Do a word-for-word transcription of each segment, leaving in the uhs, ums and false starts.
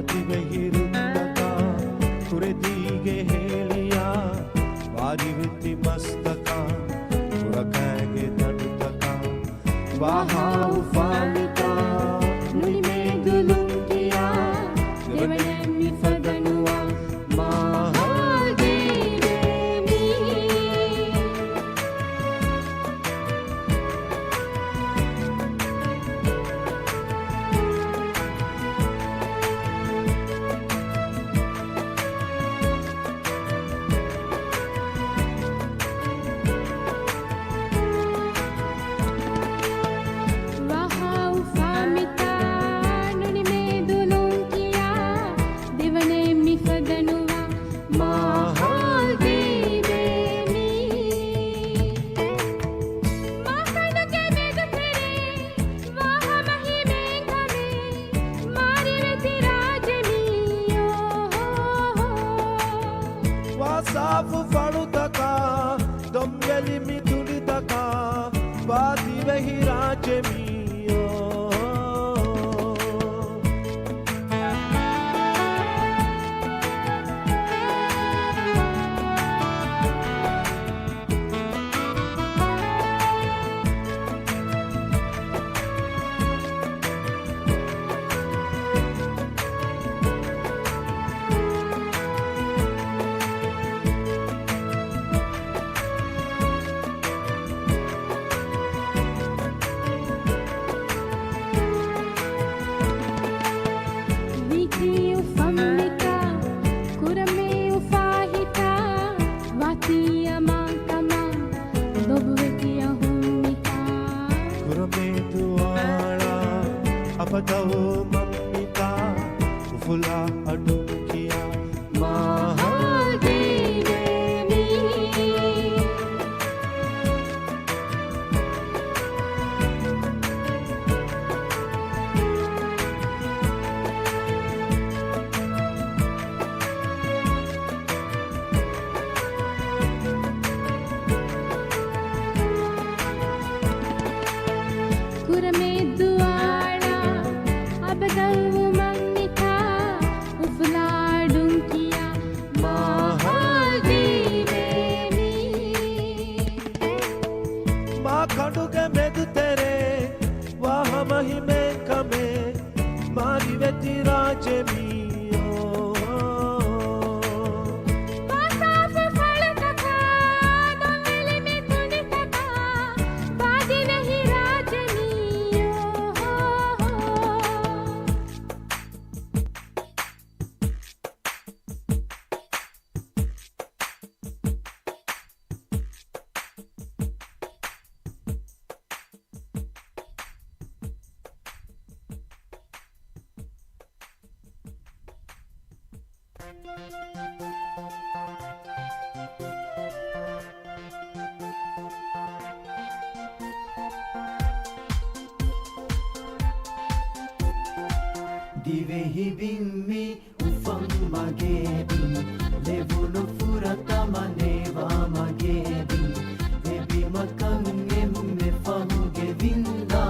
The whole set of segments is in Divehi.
ދިވެހިރުއްތަކާ، ކުރެދީގެ ހޭލިޔާ، ވާރިވެތި މަސްތަކާ، ކުރަކައިގެ ދަނޑުތަކާ، ވާހާ އުފާނިތާ، ނުނިމޭ ދުލުން ކިޔާ، ދެވަނައެއް މި ފަދަ ނުވާ، މާ ހާލް ދީވޭ މީ. ވާހާ އުފާ މިތާ ނުނިމޭ ދުލުން ކިޔާ، ދެވަނައެއް މި ފަދަ ނުވާ، މާ ހާލް ދީވޭ މީ. މާ ކަނޑުގެ މެދުތެރޭ، ވާ ހަމަ ހިމޭން ކަމޭ، މާ ރިވެތި ރާއްޖެ މީ، އޯ ހޯ ހޯ. ވާ ސާފު ފަޅުތަކާ، ދޮންވެލި މި ތުނޑިތަކާ، ވާ ދިވެހި ރާއްޖެ މީ، އޯ. ވީތީ އުފަން މިތާ، ކުރަމޭ އުފާ ހިތާ، ވާތީ އަމާން ކަމާ، ލޮބުވެތި އަހުން މިތާ. ކުރަމޭ ދުވާޅާ، އަބަދަށް ވުމަށް މިތާ، އުފުލާ އަޑުން ކިޔާ، މާ ހާލް ދީވޭ މީ. ކުރަމޭ ދުވާޅާ، އަބަދަށް ވުމަށް މިތާ، އުފުލާ އަޑުން ކިޔާ، މާ ހާލް ދީވޭ މީ. މާ ކަނޑުގެ މެދުތެރޭ، ވާ ހަމަ ހިމޭން ކަމޭ، މާ ރިވެތި ރާއްޖެ މީ، އޯ. ވާ ސާފު ފަޅުތަކާ، ދޮންވެލި މި ތުނޑިތަކާ، ވާ ދިވެހި ރާއްޖެ މީ، އޯ. ދިވެހި ބިން މި އުފަން މަގޭ ބިން، ލެވުނު ފުރަތަމަ ނޭވާ މަގޭ ބިން، އެ ބިމަކަށް އެންމެ ފަހުގެ ވިންދާ،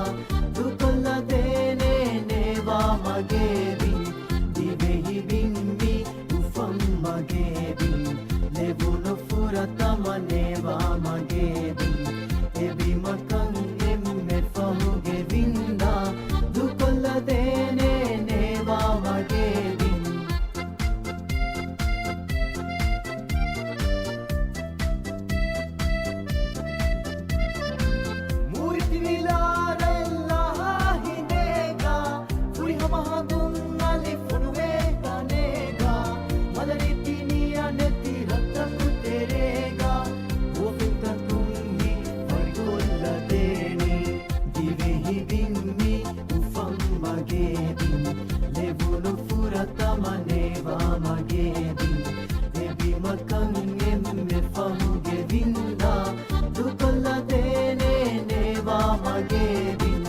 ދޫކޮށްލަދޭނޭ ނޭވާ މަގޭ ބިން. ދިވެހި ބިން މި އުފަން މަގޭ ބިން، ލެވުނު ފުރަތަމަ ނޭވާ މަގޭ ބިން، އެ ބިމަކަށް އެންމެ ފަހުގެ ވިންދާ، ދޫކޮށްލަދޭނޭ ނޭވާ މަގޭ ބިން. މޫރިތި ވިލާ ރައެއްލާހާ ހިނދޭގަ، ފުރިހަމަ ހަނދުން އަލި ފޮނުވޭ ތަނޭގަ، މަލަރީ ތިނިޔަ ނެތި ރަށްތަކު ތެރޭގަ، ހުވަފެންތަކުން ހިތްވަރުކޮށްލަދޭނީ. ދިވެހި ބިން މި އުފަން މަގޭ ބިން، ލެވުނު ފުރަތަމަ ނޭވާ މަގޭ ބިން، އެ ބިމަކަށް އެންމެ ފަހުގެ ވިންދާ، ދޫކޮށްލަދޭނޭ ނޭވާ މަގޭ ބިން.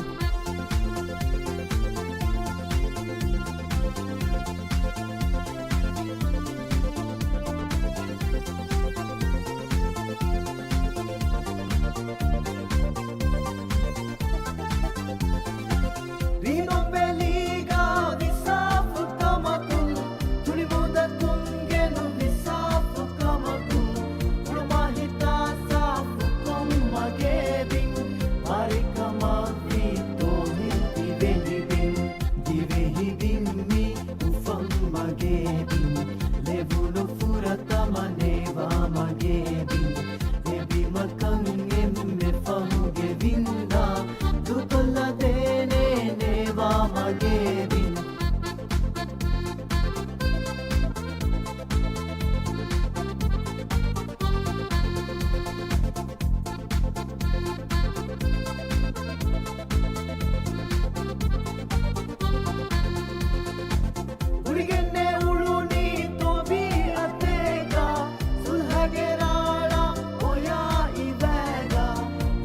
ބިން މި އުފަން މަގޭ ބިން، ލެވުނު ފުރަތަމަ ނޭވާ މަގޭ ބިން، އެ ބިމަކަށް އެންމެ ފަހުގެ ވިންދާ، ދޫކޮށްލަދޭނޭ ނޭވާ މަގޭ ބިން. ގުޅިގެންނޭ އުޅުނީ ތޮބީއަތޭގަ، ސުލްހަގެ ރާޅާ އޮޔާ އިވޭގަ،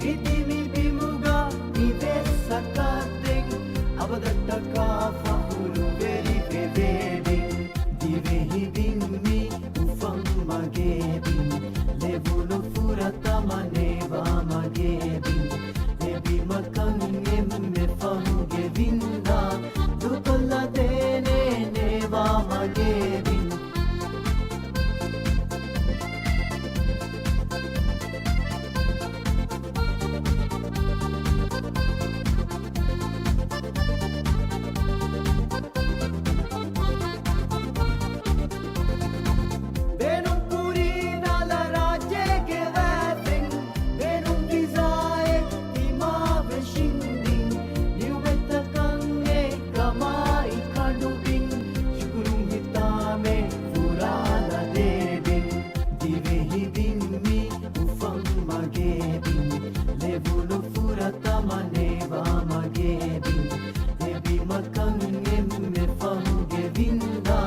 މިދިމި ބިމުގަ މިވެސް ސަކާތެއް، އަބަދަށްޓަކާ ފަޚުރުވެރި ވެވޭ ބިން. ދިވެހި ބިން މި އުފަން މަގޭ ބިން، ލެވުނު ފުރަތަމަ ނޭވާ މަގޭ ބިން، އެ ބިމަކަށް އެންމެ ފަހުގެ ވިންދާ، ދޫކޮށްލަދޭނޭ ނޭވާ މަގޭ ބިން. ބޭނުންކުރީ ނަލަ ރާއްޖޭގެ ވައިފެން، ބޭނުން ވިސާއެއް ތިމާ ވެށިން ބިން، ނިއުމެއްތަކަށް އެކަމާއި ކަނޑު ބިން، ޝުކުރުން ހިތާމެ ފުރާލަދޭ ބިން. ދިވެހި ބިން މި އުފަން މަގޭ ބިން، ލެވުނު ފުރަތަމަ ނޭވާ މަގޭ ބިން، އެ ބިމަކަށް އެންމެ ފަހުގެ ވިންދާ،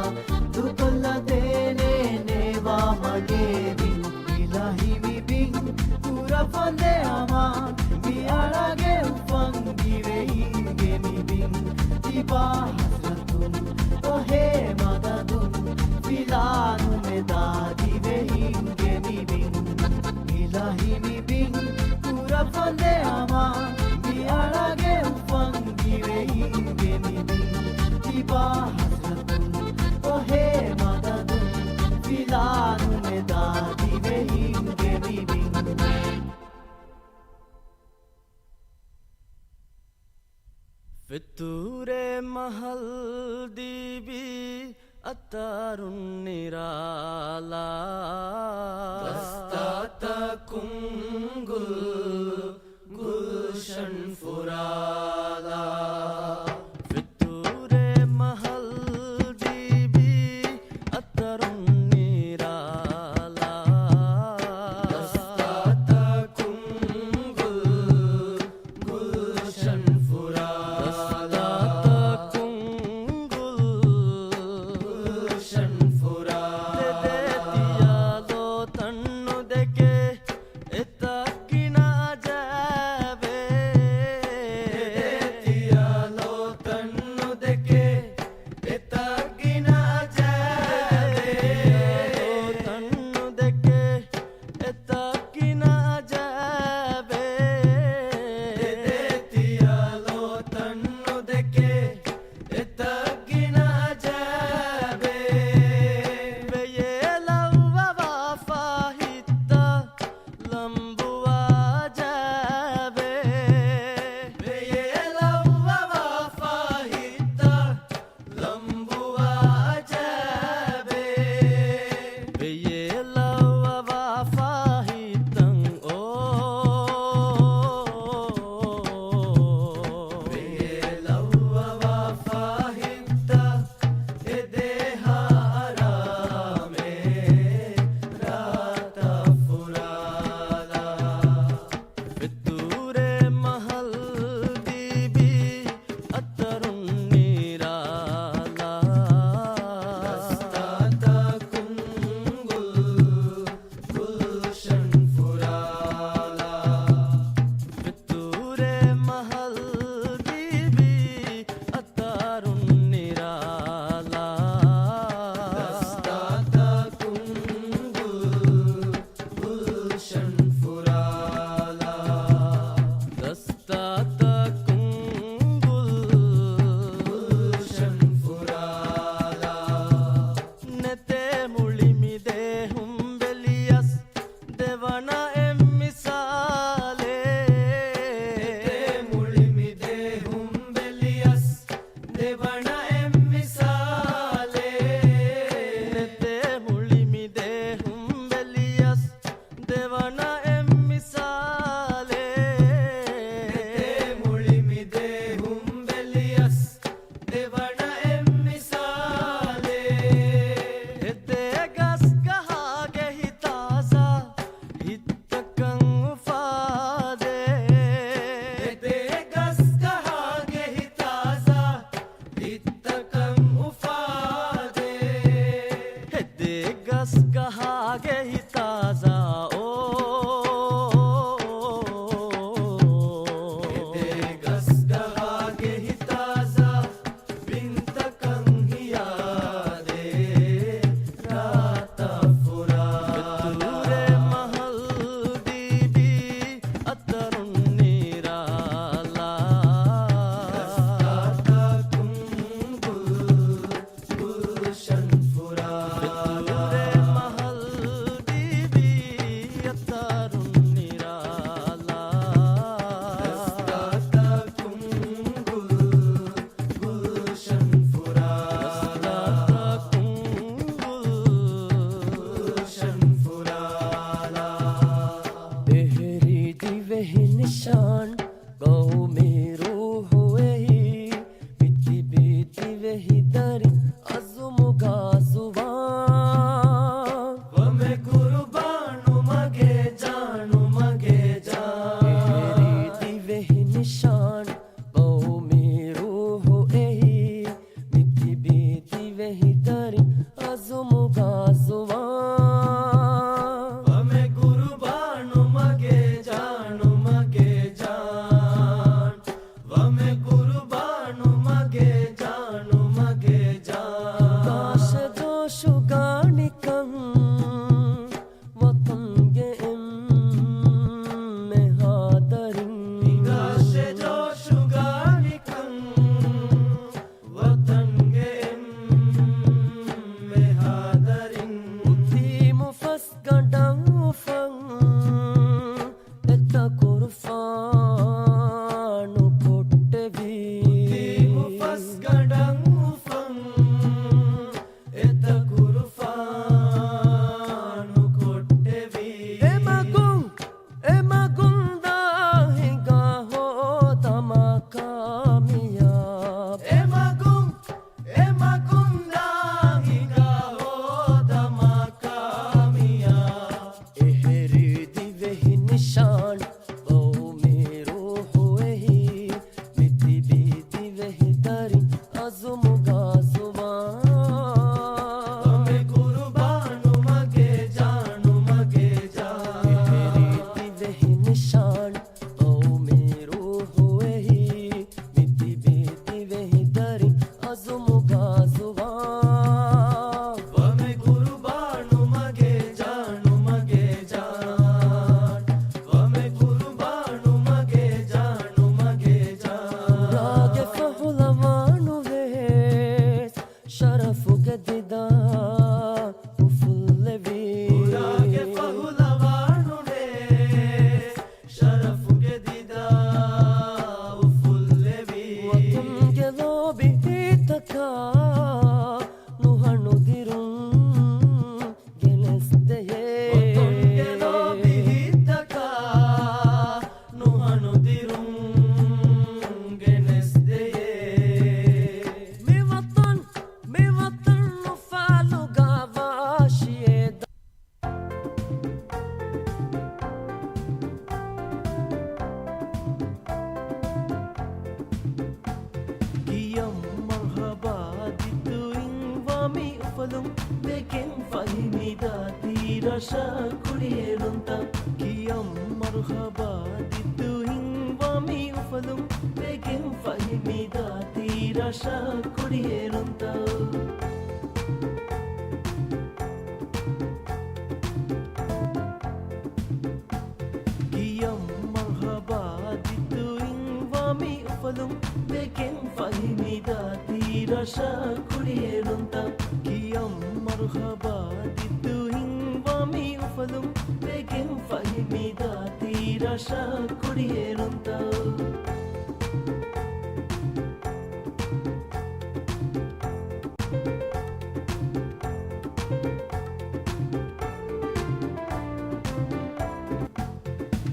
ދޫކޮށްލަދޭނޭ ނޭވާ މަގޭ ބިން. އިލާހީ މި ބިން ކުރަފަނދެއް އަމާން، މި އަޅާގެ އުފަން ދިވެހިންގެ މި ބިން ތިބާ ހަސްރަތުން އޮހޭ މަދަދުން ފިލާނުމެދާ ދިވެހިންގެ މި ބިން. އިލާހީ މި ބިން ކުރަފަނދެއް އަމާން، މި އަޅާގެ އުފަން ދިވެހިންގެ މި ބިން ތިބާ ހަސްރަތުން އޮހޭ މަދަދުން ފިލާނުމެދާ ދިވެހިންގެ މި ބިން. ފިތޫރޭ މަހަލް ދީބީ އަތަރުން ނިރާލާ. ދަސްތާތަ ކުންގުލް ގުލްޝަން ފުރާލާ. ފިތޫރޭ މަހަލް ދީބީ އަތަރުން ނިރާލާ. ދަސްތާތަ ކުންގުލް ގުލްޝަން ފުރާލާ. ދަސްތާތަ ކުންގުލް ގުލްޝަން ފުރާލާ. ދެދޭތިޔާ ލޯތަން ނުދެކޭ އެތައް ގިނަ އަޖައިބެއް. ދެދޭ ދިވެހި ދަރިން އަޒުމުގާ ޒުވާން. ވަމެ ޤުރުބާނު މަގޭ ޖާނު މަގޭ ޖާން. އެހެރީ ދިވެހި ނިޝާން ބައުމީ ރޫޙު އެހީ. މިތިބީ ދިވެހި ދަރިން އަޒުމުގާ ޒުވާން. ވަމެ ޤުރުބާނު މަގޭ ޖާނު މަގޭ ޖާން. ވަމެ ޤުރުބާނު މަގޭ ޖާނު މަގޭ ޖާން. ދާށެ ޖޯޝުގާ ނިކަން ވަޠަންގެ އެންމެހާ ދަރިން. ހިނގާށެ ޖޯޝުގާ ނިކަން ވަޠަންގެ އެންމެހާ ދަރިން. އުތީމު ފަސްގަނޑަށް އުފަން އެތައް ޤުރުފާނު ކޮށްޓެވި. އުތީމު ފަސްގަނޑަށް އުފަން އެތައް ޤުރުފާނު ކޮށްޓެވި. އެމަގުން، އެމަގުން ދާ ހިނގާ ހޯދަމާ ކާމިޔާބު. އެމަގުން، އެމަގުން ދާ ހިނގާ ހޯދަމާ ކާމިޔާބު. އެހެރީ ދިވެހި ނިޝާން ޤައުމީ ރޫޙު އެހީ. މިތިބީ ދިވެހި ދަރިން އަޒުމުގާ ޒުވާން. ވަމެ ޤުރުބާނު މަގޭ ޖާނު މަގޭ ޖާން. އެހެރީ ދިވެހި ނިޝާން ޤައުމީ ރޫޙު އެހީ. މިތިބީ ދިވެހި ދަރިން އަޒުމުގާ ޒުވާން. ވަމެ ޤުރުބާނު މަގޭ ޖާނު މަގޭ ޖާން. ވަމެ ޤުރުބާނު މަގޭ ޖާނު މަގޭ ޖާން. ރާގެ ފަހުލަވާނު ވެސް ޝަރަފުގެ ދިދާ އުފުއްލެވި. ރާގެ ފަހުލަވާނު ވެސް ޝަރަފުގެ ދިދާ އުފުއްލެވި. ވަޠަންގެ ލޯބި ހިތްތަކާ ނުހަނު ދިރުން ގެނެސްދެޔޭ. ވަޠަންގެ ލޯބި ހިތްތަކާ ނުހަނު ދިރުން ގެނެސްދެޔޭ. މި ވަޠަން، މި ވަޠަން ނުފާލުގާ ވާށިއޭ. ކިޔަން މަރްޙަބާ ދިއްތުއިން ވާ މި އުފަލުން ވެގެން ފަހި މި ދާތީ ރަށަށް ކުރިއެރުންތަ؟ ކިޔަން މަރްޙަބާ ދިއްތުއިން ވާ މި އުފަލުން ވެގެން ފަހި މި ދާތީ ރަށަށް ކުރިއެރުންތަ؟ ކިޔަން މަރްޙަބާ ދިއްތުއިން ވާ މި އުފަލުން ވެގެން ފަހި މި ދާތީ ރަށަށް ކުރިއެރުންތަ؟ ކިޔަން މަރްޙަބާ ދިއްތުއިން ވާ މި އުފަލުން ވެގެން ފަހި މި ދާތީ ރަށަށް ކުރިއެރުންތަ؟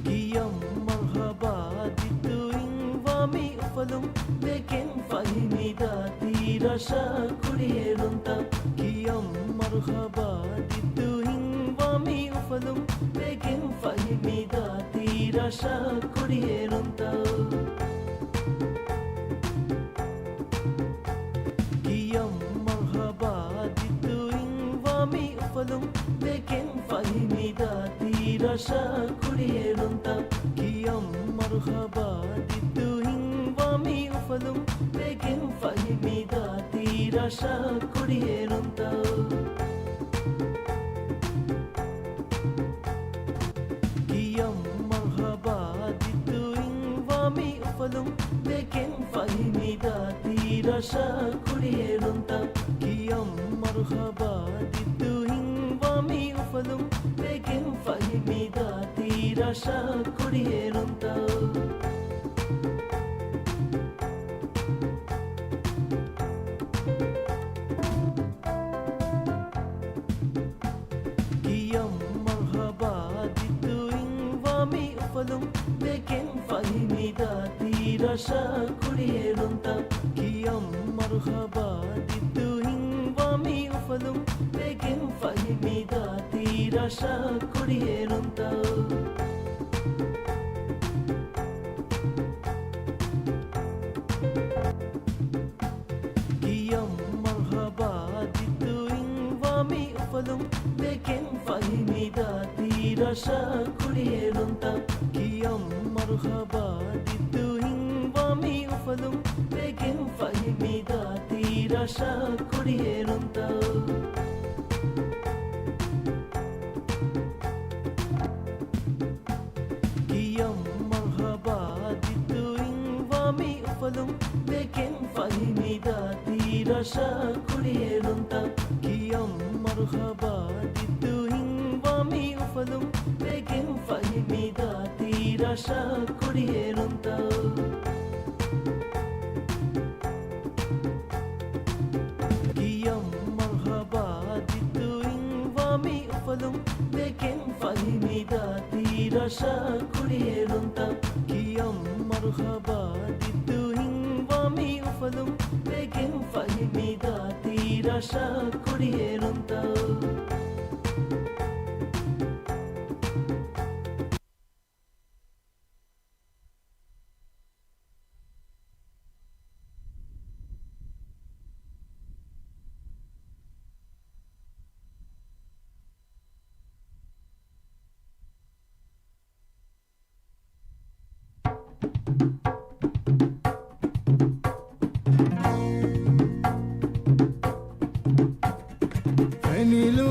ކިޔަން މަރްޙަބާ ދިއްތުއިން ވާ މި އުފަލުން ވެގެން ފަހި މި ދާތީ ރަށަށް ކުރިއެރުންތަ؟ ކިޔަން މަރްޙަބާ ދިއްތުއިން ވާ މި އުފަލުން ވެގެން ފަހި މި ދާތީ ރަށަށް ކުރިއެރުންތަ؟ ކިޔަން މަރްޙަބާ ދިއްތުއިން ވާ މި އުފަލުން ވެގެން ފަހި މި ދާތީ ރަށަށް ކުރިއެރުންތަ؟ ކިޔަން މަރްޙަބާ ދިއްތުއިން ވާ މި އުފަލުން ވެގެން ފަހި މި ދާތީ ރަށަށް ކުރިއެރުންތަ؟ ކިޔަން މަރްޙަބާ ދިއްތުއިން ވާ މި އުފަލުން ވެގެން ފަހި މި ދާތީ ރަށަށް ކުރިއެރުންތަ؟ ކިޔަން މަރްޙަބާ ދިއްތުއިން ވާ މި އުފަލުން ވެގެން ފަހި މި ދާތީ ރަށަށް ކުރިއެރުންތަ؟ ކިޔަން މަރްޙަބާ ދިއްތުއިން ވާ މި އުފަލުން ވެގެން ފަހި މި ދާތީ ރަށަށް ކުރިއެރުންތަ؟ ކިޔަން މަރްޙަބާ ދިއްދު ހިންގުވާ މި އުފަލުން ވެގެން ފަހި މި ދާތީ ރަށަށް ކުރިއެރުންތައް. ކިޔަން މަރުހަބާ ދިއްދު ހިންގުވާ މި އުފަލުން ވެގެން ފަހި މި ދާތީ ރަށަށް ކުރިއެރުންތައް. ކިޔަން މަރުހަބާ ދިއްދު ހިންގުވާ މި އުފަލުން ވެގެން ފަހި މި ދާތީ ރަށަށް ކުރިއެރުންތައް. ކިޔަން މަރުހަބާ ދިއްދު ހިންގުވާ މި އުފަލުން ވެގެން ފަހި މި ދާތީ ރަށަށް ކުރިއެރުންތައް. ކިޔަން މަރުހަބާ ދިއްދު ހިންގުވާ މި އުފަލުން ވެގެން ފަހި މި ދާތީ ރަށަށް ކުރިއެރުންތައް. ކިޔަން މަރުހަބާ ދިއްދު ހިންގުވާ މި އުފަލުން ވެގެން ފަހި މި ދާތީ ރަށަށް ކުރިއެރުންތައް. ކިޔަން މަރުހަބާ ދިއްދު ހިންގުވާ މި އުފަލުން ވެގެން ފަހި މި ދާތީ ރަށަށް ކުރިއެރުންތައް. ފެނިލު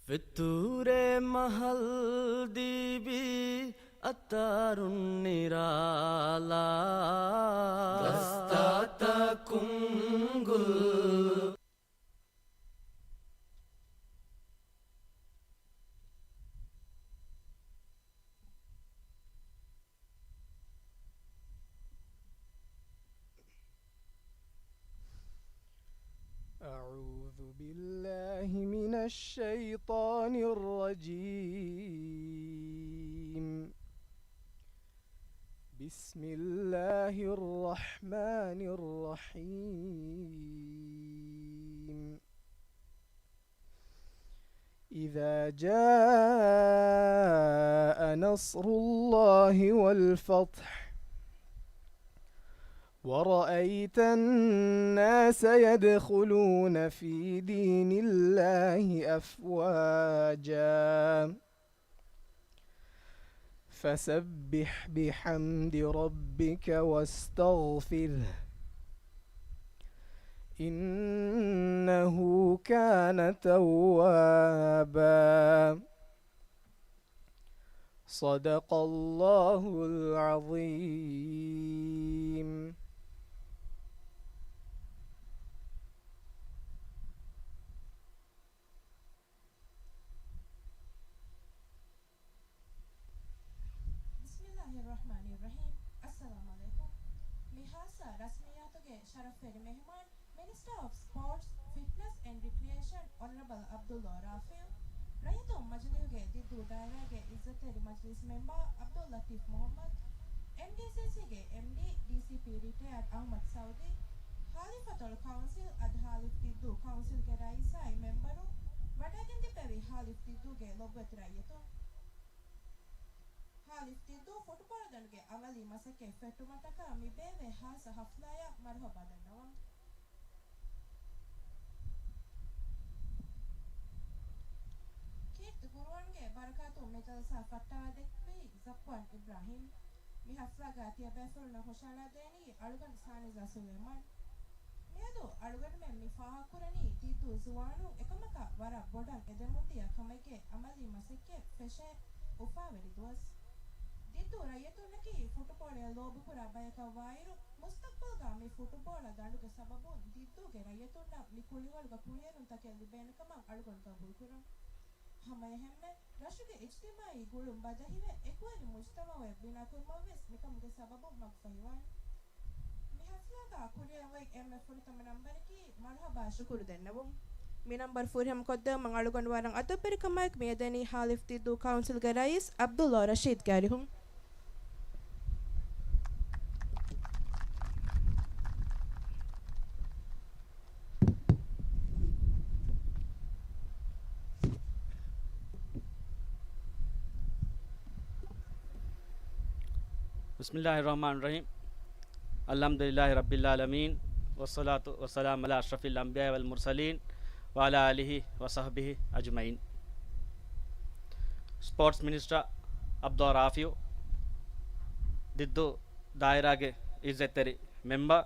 ފެތުރޭ މަހަލް ދީބީ އަތާރުން ނިރާލާ. ދަސްތާތަ ކުންގުލް. أعوذ بالله من الشيطان الرجيم. بسم الله الرحمن الرحيم. إذا جاء نصر الله والفتح ورأيت الناس يدخلون في دين الله أفواجا فسبح بحمد ربك واستغفره إنه كان توابا. صدق الله العظيم. بسم الله الرحمن الرحيم. السلام عليكم. މި ހާއްސަ ރަސްމިއްޔާތުގެ ޝަރަފްވެރި މެހުމާން، މިނިސްޓަރ އޮފް ސްޕޯޓްސް، ފިޓްނަސް އެންޑް ރިކްރިއޭޝަން، އޮނަރަބަލް އަބްދުﷲ ރާފިޢު، ރައްޔިތުން މަޖިލީހުގެ ދިއްދޫ ދާއިރާގެ އިއްޒަތްތެރި މަޖިލީސް މެމްބާ އަބްދުއްލަތީފް މުޙައްމަދު، އެމްޑީސީސީގެ އެމްޑީ، ޑީސީޕީ ރިޓަޔާޑް އަޙްމަދު ސައުދީ، ހާލިފަތޮޅު ކައުންސިލް އަދި ހާލިފް ދިއްދޫ ކައުންސިލްގެ ރައީސާއި މެމްބަރު، ވަޑައިގެން ތިއްބެވި ހާލިފް ދިއްދޫގެ ލޮބުވެތި ރައްޔިތުން. ހާލިފް ދިއްދޫ ފުޓުބޯޅަ ދަނޑުގެ އަމަލީ މަސައްކަތް ފެއްޓުމަށްޓަކާ މި ބޭއްވޭ ހާއްސަ ހަފްލާޔަށް މަރުޙަބާ ދަންނަވަން. ކީރިތި ޤުރުއާންގެ ބަރަކާތުން މި ޖަލްސާ ފައްޓާވަދެއްވީ ޒަކްވާން އިބްރާހިމް. މި ހަފްލާގަ ތިޔަބޭފުޅުންނަށް ހުށަހަޅާދޭނީ އަޅުގަނޑު ސާނިޒާ ސުލައިމާން. މިއަދު އަޅުގަނޑުމެން މި ފާހަގަކުރަނީ ދިއްދޫ ޒުވާނުން އެކަމަކަށް ވަރަށް ބޮޑަށް އެދެމުންދިޔަ ކަމެއްގެ އަމަލީ މަސައްކަތް ފެށޭ އުފާވެރި ދުވަސް. ދިއްދޫ ރައްޔިތުންނަކީ ފުޓުބޯޅައަށް ލޯބިކުރާ ބަޔަކަށްވާއިރު، މުސްތަޤްބަލްގަ މި ފުޓުބޯޅަ ދަނޑުގެ ސަބަބުން ދިއްދޫގެ ރައްޔިތުންނަށް މި ކުޅިވަރުގަ ކުރިއެރުންތަކެއް ލިބޭނެ ކަމަށް އަޅުގަނޑު ޤަބޫލުކުރަން. ހަމައެހެންމެ، ރަށުގެ އިޖްތިމާޢީ ގުޅުން ބަދަހިވެ، އެކުވެރި މުޖްތަމަޢެއް ބިނާކުރުމަށްވެސް މިކަމުގެ ސަބަބުން މަގުފަހިވާނެ. މި ހަފްލާގަ ކުރިއަށް އޮތް އެންމެ ފުރަތަމަ ނަންބަރަކީ މަރުޙަބާ ޝުކުރު ދެންނެވުން. މި ނަންބަރު ފުރިހަމަ ކޮށްދެވުމަށް އަޅުގަނޑު ވަރަށް އަދަބުވެރިކަމާއެކު މިއަދަނީ ހާލިފް ދިއްދޫ ކައުންސިލްގެ ރައީސް ޢަބްދުﷲ ރަޝީދްގެ އަރިހުން. بسم الله الرحمن الرحيم. الحمد لله رب العالمين، والصلاة والسلام على أشرف الأنبياء والمرسلين، وعلى آله وصحبه أجمعين. ސްޕޯޓްސް މިނިސްޓަރ އަބްދުﷲ ރާފިޢު، ދިއްދޫ ދާއިރާގެ އިއްޒަތްތެރި މެމްބަރ،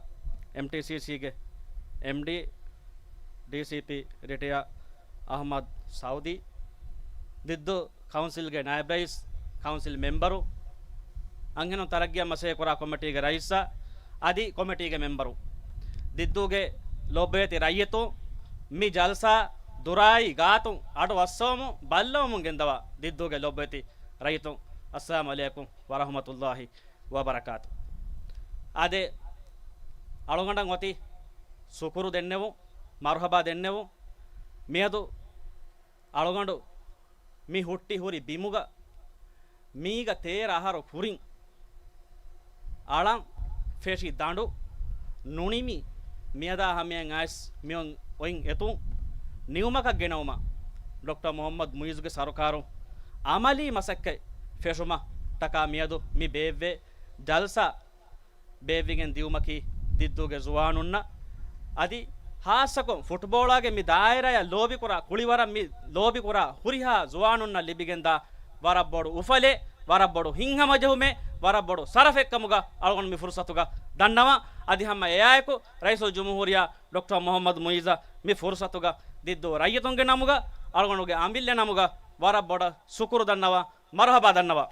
އެމްޓީސީސީގެ އެމްޑީ، ޑީސީޕީ ރިޓަޔާ އަޙްމަދު ސައުދީ، ދިއްދޫ ކައުންސިލްގެ ނާއިބް ރައީސް، ކައުންސިލް މެމްބަރު، އަންހެނުން ތަރައްގީއަށް މަސައްކަތްކުރާ ކޮމިޓީގެ ރައީސާ އަދި ކޮމިޓީގެ މެމްބަރު، ދިއްދޫގެ ލޯބިވެތި ރައްޔިތުން، މި ޖަލްސާ ދުރާއި ގާތުން އަޑު އައްސަވަމުން ބައްލަވަމުން ގެންދަވާ ދިއްދޫގެ ލޯބިވެތި ރައްޔިތުން، އައްސަލާމު ޢަލައިކުމް ވަރަޙްމަތުﷲ ވަބަރަކާތު. އާދެ، އަޅުގަނޑަށް އޮތީ ޝުކުރު ދެންނެވުން، މަރުޙަބާ ދެންނެވުން. މިއަދު އަޅުގަނޑު މި ހުއްޓި ހުރި ބިމުގަ މީގަ ތޭރަ އަހަރު ކުރިން އަޅަން ފެށި ދަނޑު ނުނިމި، މިއަދާ ހަމަޔަށް އައިސް މިއޮން އޮތް އެތުން ނިމުމަކަށް ގެނައުމަށް ޑޮކްޓަރ މުޙައްމަދު މުޢިއްޒުގެ ސަރުކާރުން އަމަލީ މަސައްކަތް ފެށުމަށް ޓަކާ މިއަދު މި ބޭއްވޭ ޖަލްސާ ބޭއްވިގެން ދިއުމަކީ ދިއްދޫގެ ޒުވާނުންނަށް އަދި ހާއްސަކޮށް ފުޓްބޯޅާގެ މި ދާއިރާއަށް ލޯބިކުރާ ކުޅިވަރަށް މި ލޯބިކުރާ ހުރިހާ ޒުވާނުންނަށް ލިބިގެންދާ ވަރަށް ބޮޑު އުފަލެއް. ވަރަށް ބޮޑު ހިތްހަމަޖެހުމެއް، ވަރަށް ބޮޑު ޝަރަފެއް ކަމުގަ އަޅުގަނޑު މި ފުރުސަތުގަ ދަންނަވަން. އަދި ހަމަ އެއާއެކު ރައީސުލްޖުމްހޫރިއްޔާ ޑޮކްޓަރ މުޙައްމަދު މުޢިއްޒަށް މި ފުރުސަތުގަ ދިއްދޫ ރައްޔިތުންގެ ނަމުގަ، އަޅުގަނޑުގެ އަމިއްލަ ނަމުގަ ވަރަށް ބޮޑަށް ޝުކުރު ދަންނަވަން، މަރުޙަބާ ދަންނަވަން.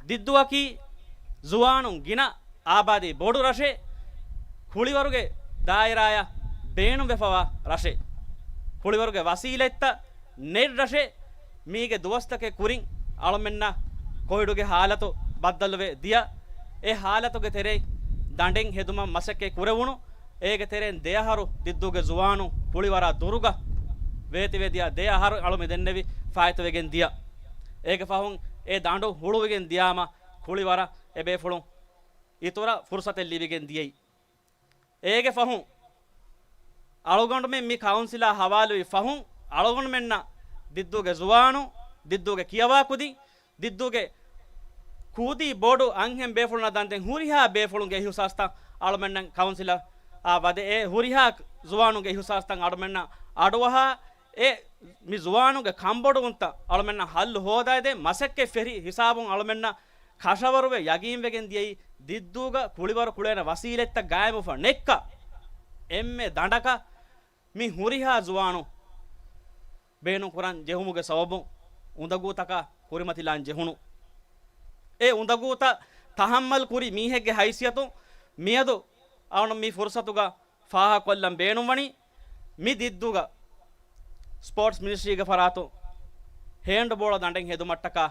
ދިއްދޫއަކީ ޒުވާނުން ގިނަ އާބާދީ ބޮޑު ރަށެއް، ކުޅިވަރުގެ ދާއިރާއަށް ބޭނުންވެފަވާ ރަށެއް، ކުޅިވަރުގެ ވަސީލަތްތައް ނެތް ރަށެއް. މީގެ ދުވަސްތަކެއް ކުރިން އަޅުމެންނަށް ކޮވިޑުގެ ހާލަތު ބައްދަލުވެ ދިޔަ. އެ ހާލަތުގެ ތެރެއިން ދަނޑެއް ހެދުމަށް މަސައްކަތް ކުރެވުނު. އޭގެ ތެރެއިން ދެއަހަރު ދިއްދޫގެ ޒުވާނުން ކުޅިވަރާ ދުރުގަ ވޭތިވެ ދިޔަ. ދެއަހަރު އަޅު މި ދެންނެވި ފާއިތުވެގެން ދިޔަ. އޭގެ ފަހުން އެ ދަނޑު ހުޅުވިގެން ދިޔާމަ ކުޅިވަރަށް އެ ބޭފުޅުން އިތުރަށް ފުރުސަތެއް ލިބިގެން ދިޔައީ. އޭގެ ފަހުން އަޅުގަނޑުމެން މި ކައުންސިލާ ހަވާލުވި ފަހުން އަޅުގަނޑުމެންނަށް ދިއްދޫގެ ޒުވާނު، ދިއްދޫގެ ކިޔަވާ ކުދި، ދިއްދޫގެ ކުދި ބޮޑު އަންހެން ބޭފުޅުންނަށް ދަންދެން ހުރިހާ ބޭފުޅުންގެ އިހުސާސްތައް އަޅުމެންނަށް ކައުންސިލަށް އާ ވަދެ އެ ހުރިހާ ޒުވާނުންގެ އިހުސާސްތައް އަޅުމެންނަށް އަޑުއަހާ އެ މި ޒުވާނުގެ ކަންބޮޑުވުންތައް އަޅުމެންނަށް ހައްލު ހޯދައިދޭ މަސައްކަތް ފެށި ހިސާބުން އަޅުމެންނަށް ކަށަވަރުވެ ޔަގީންވެގެން ދިޔައީ ދިއްދޫގަ ކުޅިވަރު ކުޅޭނެ ވަސީލަތްތައް ގާއިމުވެފަ ނެއްކަ އެންމެ ދަނޑަކަށް މި ހުރިހާ ޒުވާނު ބޭނުން ކުރަން ޖެހުމުގެ ސަބަބުން އުނދަގޫތަކާ ކުރިމަތިލާން ޖެހުނު. އެ އުނދަގޫތައް ތަހައްމަލް ކުރި މީހެއްގެ ހައިސިއްޔަތުން މިއަދު އަޅުން މި ފުރުސަތުގަ ފާހަގަކޮށްލަން ބޭނުންވަނީ މި ދިއްދޫގަ ސްޕޯޓްސް މިނިސްޓްރީގެ ފަރާތުން ހޭންޑްބޯޅަ ދަނޑެއް ހެދުމަށްޓަކާ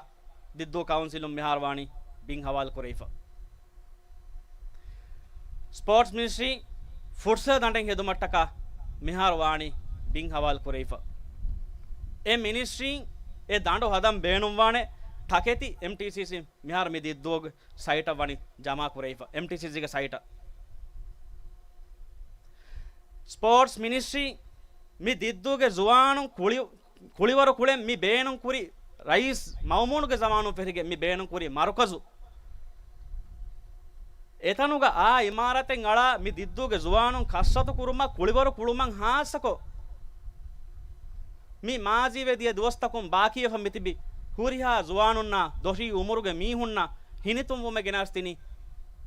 ދިއްދޫ ކައުންސިލުން މިހާރު ވާނީ ބިން ހަވާލު ކުރެވިފަ. ސްޕޯޓްސް މިނިސްޓްރީ ފުޓްސަލް ދަނޑެއް ހެދުމަށްޓަކާ މިހާރު ވާނީ ބިން ހަވާލު ކުރެވިފަ. އެ މިނިސްޓްރީން އެ ދަނޑު ހަދަން ބޭނުންވާނެ ތަކެތި އެމްޓީސީސީ މިހާރު މި ދިއްދޫގެ ސައިޓަށް ވަނީ ޖަމާ ކުރެވިފަ، އެމްޓީސީސީގެ ސައިޓަށް. ސްޕޯޓްސް މިނިސްޓްރީ މި ދިއްދޫގެ ޒުވާނުން ކުޅި-، ކުޅިވަރު ކުޅެން މި ބޭނުން ކުރި ރައީސް މައުމޫނުގެ ޒަމާނުން ފެށިގެން މި ބޭނުން ކުރި މަރުކަޒު އެތަނުގަ އާ އިމާރާތެއް އަޅާ މި ދިއްދޫގެ ޒުވާނުން ކަސްރަތު ކުރުމަށް ކުޅިވަރު ކުޅުމަށް ހާއްސަކޮށް، މި މާޒީވެ ދިޔަ ދުވަސްތަކުން ބާކީވެފަ މިތިބި ހުރިހާ ޒުވާނުންނާ ދޮށީ އުމުރުގެ މީހުންނާ ހިނިތުންވުމެއް ގެނަސްދިނީ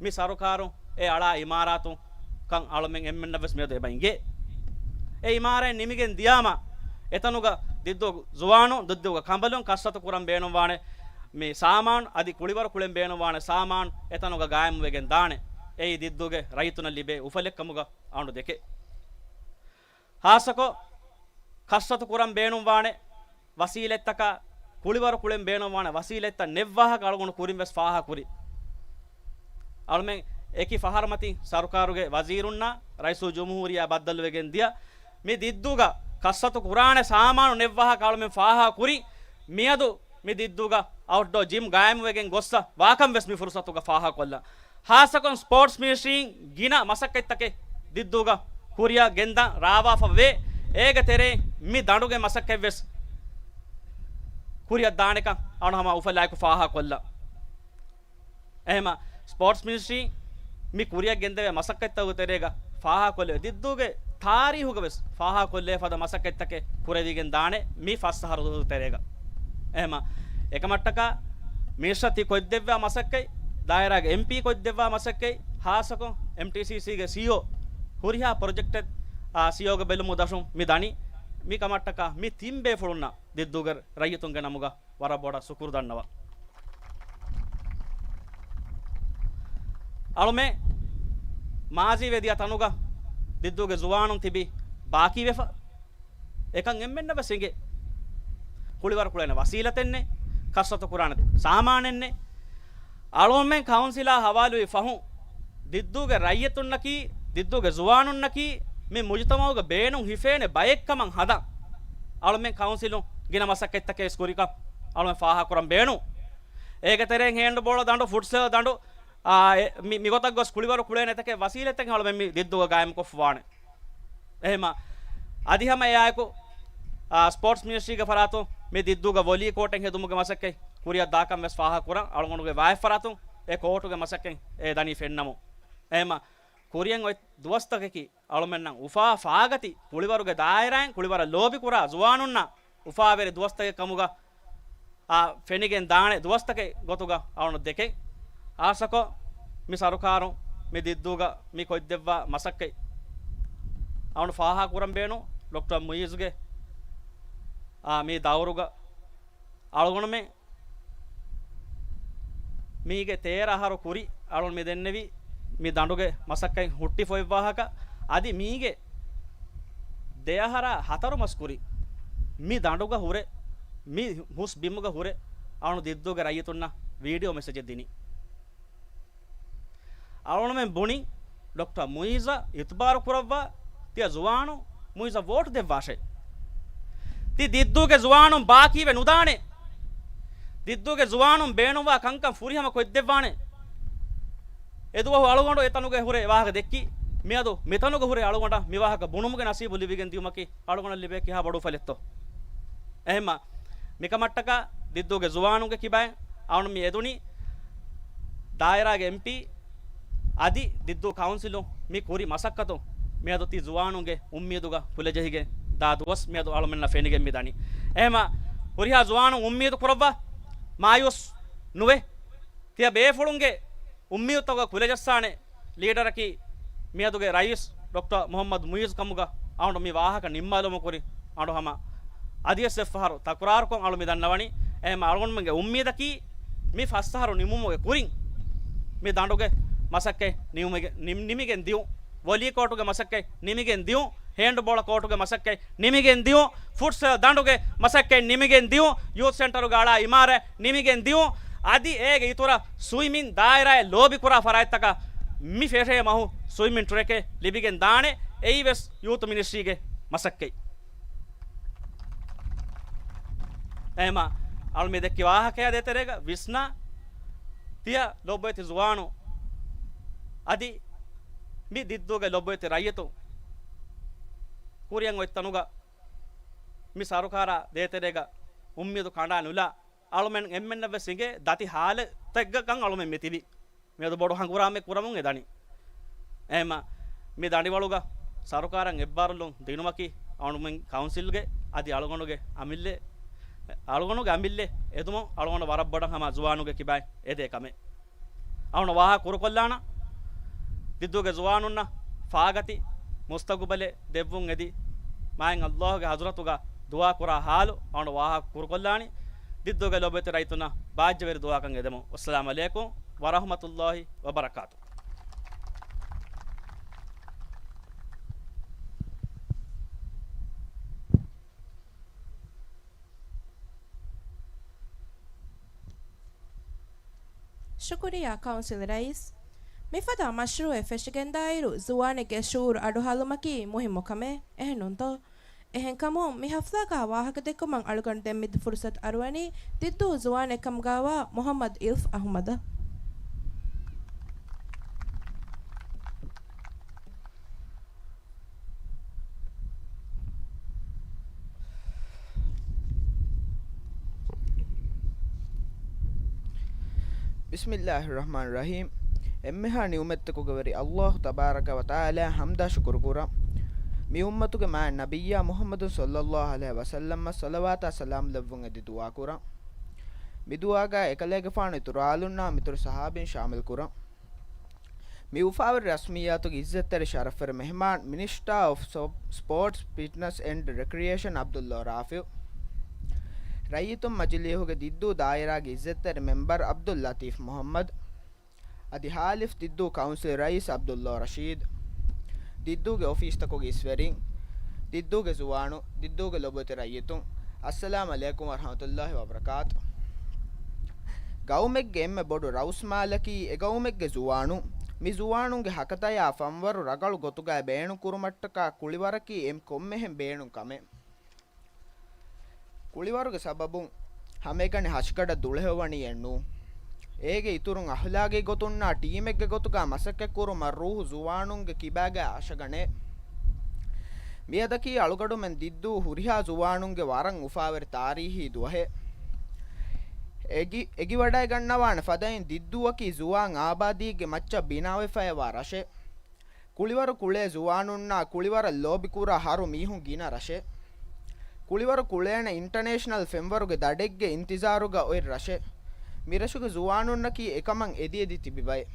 މި ސަރުކާރުން އެ އަޅާ އިމާރާތު ކަން އަޅުމެން އެންމެންނަށްވެސް މިއަދު އެބަ އިނގޭ. އެ އިމާރާތް ނިމިގެން ދިޔާމަ އެތަނުގަ ދިއްދޫ ޒުވާނު، ދިއްދޫގަ ކަނބަލުން ކަސްރަތު ކުރަން ބޭނުންވާނެ މި ސާމާނު، އަދި ކުޅިވަރު ކުޅެން ބޭނުންވާނެ ސާމާނު އެތަނުގަ ގާއިމުވެގެން ދާނެ. އެއީ ދިއްދޫގެ ރައްޔިތުންނަށް ލިބޭ އުފަލެއް ކަމުގަ އަޅު ދެކެ. ހާއްސަކޮށް ކަސްރަތު ކުރަން ބޭނުންވާނެ ވަސީލަތްތަކާ، ކުޅިވަރު ކުޅެން ބޭނުންވާނެ ވަސީލަތްތައް ނެއްވާހަކަ އަޅުގަނޑު ކުރިން ވެސް ފާހަގަ ކުރި. އަޅުމެން އެކި ފަހަރުމަތި ސަރުކާރުގެ ވަޒީރުންނާ ރައީސުލް ޖުމްހޫރިއްޔާ ބައްދަލުވެގެން ދިޔަ މި ދިއްދޫގަ ކަސްރަތު ކުރާނެ ސާމާނު ނެއްވާހަކަ އަޅުމެން ފާހަގަ ކުރި. މިއަދު މި ދިއްދޫގަ އައުޓްޑޯ ޖިމް ގާއިމުވެގެން ގޮއްސަ ވާކަން ވެސް މި ފުރުސަތުގަ ފާހަގަކޮށްލަން. ހާއްސަކޮށް ސްޕޯޓްސް މިނިސްޓްރީން ގިނަ މަސައްކަތްތަކެއް ދިއްދޫގަ ކުރިއަށް ގެންދަން ރާވާފަ ވޭ. އޭގެ ތެރެއިން މި ދަނޑުގެ މަސައްކަތް ވެސް ކުރިއަށް ދާނެކަން އަން ހަމަ އުފަލާއެކު ފާހަގަކޮށްލަން. އެހެމަ ސްޕޯޓްސް މިނިސްޓްރީ މި ކުރިއަށް ގެންދެވޭ މަސައްކަތްތަކުގެ ތެރޭގަ ފާހަގަކޮށްލެވޭ ދިއްދޫގެ ތާރީހުގަ ވެސް ފާހަގަކޮށްލެވޭ ފަދަ މަސައްކަތްތަކެއް ކުރެވިގެން ދާނެ މި ފަސް އަހަރު ދުވަހު ތެރޭގަ. އެހެމަ އެކަމަށްޓަކާ މިނިސްޓަރ ތި ކޮށްދެއްވާ މަސައްކަތް، ދާއިރާގެ އެމްޕީ ކޮށްދެއްވާ މަސައްކަތް، ހާއްސަކޮށް އެމްޓީސީސީގެ ސީއޯ ހުރިހާ ޕްރޮޖެކްޓެއް، އާ، ސީއޯގެ ބެލުމުގެ ދަށުން މި ދަނީ. މި ކަމަށްޓަކާ މި ތިން ބޭފުޅުންނަށް ދިއްދޫގެ ރައްޔިތުންގެ ނަމުގަ ވަރަށް ބޮޑަށް ޝުކުރު ދަންނަވަން. އަޅުމެން މާޒީ ވެދިޔަ ތަނުގަ ދިއްދޫގެ ޒުވާނުން ތިބި ބާކީވެފަ. އެކަން އެންމެންނަށް ވެސް އެނގޭ. ކުޅިވަރު ކުޅޭނެ ވަސީލަތެއް ނެތް، ކަސްރަތު ކުރާނެ ސާމާނެއް ނެތް. އަޅުމެން ކައުންސިލާ ހަވާލުވި ފަހުން، ދިއްދޫގެ ރައްޔިތުންނަކީ، ދިއްދޫގެ ޒުވާނުންނަކީ، މި މުޖުތަމައުގަ ބޭނުން ހިފޭނެ ބައެއްކަމަށް ހަދަން އަޅުމެން ކައުންސިލުން ގިނަ މަސައްކަތްތަކެއް ވެސް ކުރިކަން އަޅުމެން ފާހަގަކުރަން ބޭނުން. އޭގެ ތެރެއިން ހޭންޑްބޯޅަ ދަނޑު، ފުޓްސަލް ދަނޑު، އާ، އެ، މި، މިގޮތަށް ގޮސް ކުޅިވަރު ކުޅޭނެ އެތަކެއް ވަސީލަތެއް އަޅުމެން މި ދިއްދޫގަ ގާއިމުކޮށްފަވާނެ. އެހެމަ އަދި ހަމަ އެއާއެކު، އާ، ސްޕޯޓްސް މިނިސްޓްރީގެ ފަރާތުން މި ދިއްދޫގަ ވޮލީ ކޯޓެއް ހެދުމުގެ މަސައްކަތް ކުރިއަށް ދާކަން ވެސް ފާހަގަކުރަން. އަޅުގަނޑުގެ ވާހެއް ފަރާތުން އެ ކޯޓުގެ މަސައްކަތް އެ ދަނީ ފެންނަމުން. އެހެމަ ކުރިއަށް އޮތް ދުވަސްތަކަކީ އަޅުމެންނަށް އުފާ ފާގަތި ކުޅިވަރުގެ ދާއިރާއިން ކުޅިވަރަށް ލޯބިކުރާ ޒުވާނުންނަށް އުފާވެރި ދުވަސްތަކެއް ކަމުގަ އާ، ފެނިގެން ދާނެ ދުވަސްތަކެއް ގޮތުގަ އަޅުން ދެކެން. އާސަކޮށް މި ސަރުކާރުން މި ދިއްދޫގަ މި ކޮށްދެއްވާ މަސައްކަތް އަޅުން ފާހަގަ ކުރަން ބޭނުން. ޑޮކްޓަރ މުއިޒުގެ، އާ، މި ދައުރުގަ އަޅުގަނޑުމެން މީގެ ތޭރަ އަހަރު ކުރި އަޅުން މި ދެންނެވި މި ދަނޑުގެ މަސައްކަތް ހުއްޓިފައި ވާހަކަ، އަދި މީގެ ދެ އަހަރާ ހަތަރު މަސް ކުރި މި ދަނޑުގަ ހުރެ، މި ހުސް ބިމުގަ ހުރެ އަޅުން ދިއްދޫގެ ރައްޔިތުންނަށް ވީޑިއޯ މެސެޖެއް ދިނީ. އަޅުންމެން ބުނި، ޑޮކްޓަރ މުއިޒަށް އިތުބާރު ކުރައްވާ، ތިޔަ ޒުވާނު މުއިޒަށް ވޯޓް ދެއްވާށޭ. ތި ދިއްދޫގެ ޒުވާނުން ބާކީވެ ނުދާނެ. ދިއްދޫގެ ޒުވާނުން ބޭނުންވާ ކަންކަން ފުރިހަމަ ކޮށްދެއްވާނެ. އެދުވަހު އަޅުގަނޑު އެތަނުގެ ހުރެ ވާހަކަ ދެއްކި، މިއަދު މިތަނުގެ ހުރެ އަޅުގަނޑަށް މި ވާހަކަ ބުނުމުގެ ނަސީބު ލިބިގެން ދިޔުމަކީ އަޅުގަނޑަށް ލިބޭ ކިހާ ބޮޑު އުފަލެއްތޯ. އެހެންމަ މިކަމަށްޓަކާ ދިއްދޫގެ ޒުވާނުންގެ ކިބައިން އަޅުން މި އެދުނީ ދާއިރާގެ އެމްޕީ އަދި ދިއްދޫ ކައުންސިލުން މި ކުރި މަސައްކަތުން މިއަދު ތި ޒުވާނުންގެ އުއްމީދުގަ ކުލަޖެހިގެން ދާ ދުވަސް މިއަދު އަޅުމެންނަށް ފެނިގެން މި ދަނީ. އެހެންމަ ހުރިހާ ޒުވާނުން އުއްމީދު ކުރައްވާ، މާޔޫސް ނުވެ، ތިޔަ ބޭފުޅުންގެ އުއްމީދުތަކުގަ ކުލަޖައްސާނެ ލީޑަރަކީ މިއަދުގެ ރައީސް ޑޮކްޓަރ މުހައްމަދު މުއިޒް ކަމުގަ އަޅުގަނޑު މި ވާހަކަ ނިންމާލުމުގެ ކުރިން އަޅުގަނޑު ހަމަ އަދިވެސް އެއްފަހަރު ތަކުރާރުކޮށް އަޅު މި ދަންނަވަނީ. އެހެންމަ އަޅުގަނޑުމެންގެ އުއްމީދަކީ މި ފަސް އަހަރު ނިމުމުގެ ކުރިން މި ދަނޑުގެ މަސައްކަތް ނިމުމެގެ-، ނިމް-، ނިމިގެން ދިޔުން. ވޮލީ ކޯޓުގެ މަސައްކަތް ނިމިގެން ދިޔުން. ހޭންޑްބޯޅަ ކޯޓުގެ މަސައްކަތް ނިމިގެން ދިޔުން. ފުޓްސަލް ދަނޑުގެ މަސައްކަތް ނިމިގެން ދިޔުން. ޔޫތު ސެންޓަރުގެ އަޅާ އިމާރާތް ނިމިގެން ދިޔުން. އަދި އޭގެ އިތުރަށް ސުއިމިން ދާއިރާއެއް ލޯބިކުރާ ފަރާތްތަކަށް މި ފެށޭ މަހު ސުއިމިން ޓްރެކެއް ލިބިގެން ދާނެ. އެއީވެސް ޔޫތު މިނިސްޓްރީގެ މަސައްކަތް. އެހެންމަ އަޅު މި ދެއްކި ވާހަކަޔާ ދޭތެރޭގަ ވިސްނާ ތިޔަ ލޮބުވެތި ޒުވާނު އަދި މި ދިއްދޫގެ ލޮބުވެތި ރައްޔިތުން ކުރިއަށް އޮތް ތަނުގަ މި ސަރުކާރާ ދޭތެރޭގަ އުއްމީދު ކަނޑާ ނުލާ އަޅުމެން އެންމެންނަށް ވެސް އިނގޭ ދަތި ހާލަތެއްގަ ކަން އަޅުމެން މި ތިބި. މިއަދު ބޮޑު ހަނގުރާމައެއް ކުރަމުން އެ ދަނީ. އެހެންމަ މި ދަނޑިވަޅުގަ ސަރުކާރަށް އެއްބާރުލުން ދިނުމަކީ އަޅުމެން ކައުންސިލްގެ އަދި އަޅުގަނޑުގެ އަމިއްލަ، އަޅުގަނޑުގެ އަމިއްލަ އެދުމުން އަޅުގަނޑު ވަރަށް ބޮޑަށް ހަމަ ޒުވާނުގެ ކިބައިން އެދޭ ކަމެއް. އަޅުން ވާހަކަ ކުރުކޮށްލާނަ، ދިއްދޫގެ ޒުވާނުންނަށް ފާގަތި މުސްތަގުބަލެއް ދެއްވުން އެދި، މާތް ﷲ ގެ ޙަޟްރަތުގަ ދުޢާ ކުރާ ޙާލު އަޅުން ވާހަކަ ކުރުކޮށްލާނީ. ދިއްދޫގެ ލޮބުވެތި ރައްޔިތުންނަށް ބާއްޖަވެރި ދުޢާކަން އެދެމުން. އައްސަލާމު ޢަލައިކުމް ވަރަޙްމަތުﷲ ވަބަރަކާތު. ޝުކުރިއްޔާ ކައުންސިލް ރައީސް. މިފަދަ މަޝްރޫޢެއް ފެށިގެންދާއިރު، ޒުވާނެއްގެ ޝުޢޫރު އަޑުއަހާލުމަކީ މުހިއްމު ކަމެއް، އެހެންނޫންތޯ؟ އެހެންކަމުން، މި ޙަފްލާގަ ވާހަކަދެއްކުމަށް އަޅުގަނޑު ދެން މި ފުރުޞަތު އަރުވަނީ ދިއްދޫ ޒުވާނެއްކަމުގައިވާ މުޙައްމަދު އިލްފް އަޙްމަދަށް. ބިސްމިއްލާހި ރަޙްމާނި ރަޙީމް. އެންމެހާ ނިޢުމަތްތަކުގެ ވެރި ﷲ ތަބާރަކަ ވަތަޢާލާ ޙަމްދާ ޝުކުރު ކުރަން. މި އުއްމަތުގެ މާތް ނަބިއްޔާ މުޙައްމަދު ޞައްލައްލާހު ޢަލައިހި ވަސައްލަމަށް ޞަލަވާތާ ސަލާމް ލެއްވުން އެދި ދުޢާ ކުރަން. މި ދުޢާގައި އެކަލޭގެފާނު އިތުރުއާލުންނާ މިތުރު ޞަޙާބީން ޝާމިލް ކުރަން. މި އުފާވެރި ރަސްމިއްޔާތުގެ ޢިއްޒަތްތެރި ޝަރަފްވެރި މެހެމާން، މިނިސްޓާ އޮފް ސޮ-، ސްޕޯޓްސް، ފިޓްނަސް އެންޑް ރެކްރިއޭޝަން ޢަބްދުﷲ ރާފިޢު. ރައްޔިތުން މަޖިލީހުގެ ދިއްދޫ ދާއިރާގެ ޢިއްޒަތްތެރި މެމްބަރު ޢަބްދުއްލަޠީފް މުޙައްމަދު. އަދި ޙާލިފް ދިއްދޫ ކައުންސިލް ރައީސް ޢަބްދުﷲ ރަޝީދު. ދިއްދޫގެ އޮފީސްތަކުގެ އިސްވެރިން، ދިއްދޫގެ ޒުވާނު، ދިއްދޫގެ ލޮބުވެތި ރައްޔިތުން، އައްސަލާމު ޢަލައިކުމް ވަރަޙްމަތުﷲ ވަބަރަކާތު. ގައުމެއްގެ އެންމެ ބޮޑު ރައުސްމާލަކީ އެގައުމެއްގެ ޒުވާނުން. މި ޒުވާނުންގެ ހަކަތަޔާ ފަންވަރު ރަގަޅު ގޮތުގައި ބޭނުންކުރުމަށްޓަކާ ކުޅިވަރަކީ އެންމެ ކޮންމެހެން ބޭނުން ކަމެއް. ކުޅިވަރުގެ ސަބަބުން ހަމައެކަނި ހަށިގަނޑަށް ދުޅަހެޔޮވަނީއެއްނޫން. އޭގެ އިތުރުން އަޚްލާގީ ގޮތުންނާ ޓީމެއްގެ ގޮތުގަ މަސައްކަތްކުރުމަށް ރޫޙު ޒުވާނުންގެ ކިބާގައި އަށަގަނޭ. މިއަދަކީ އަޅުގަޑުމެން ދިއްދޫ ހުރިހާ ޒުވާނުންގެ ވަރަށް އުފާވެރި ތާރީހީ ދުވަހެއް. އެގި-، އެގިވަޑައިގަންނަވާނެ ފަދައިން ދިއްދޫއަކީ ޒުވާން އާބާދީގެ މައްޗަށް ބިނާވެފައިވާ ރަށެއް. ކުޅިވަރު ކުޅޭ ޒުވާނުންނާ ކުޅިވަރަށް ލޯބިކުރާ ހަރު މީހުން ގިނަ ރަށެއް. ކުޅިވަރު ކުޅޭނެ އިންޓަރނޭޝަނަލް ފެންވަރުގެ ދަޑެއްގެ އިންތިޒާރުގަ އޮތް ރަށެއް. މިރަށުގެ ޒުވާނުންނަކީ އެކަމަށް އެދިއެދި ތިބި ބައެއް.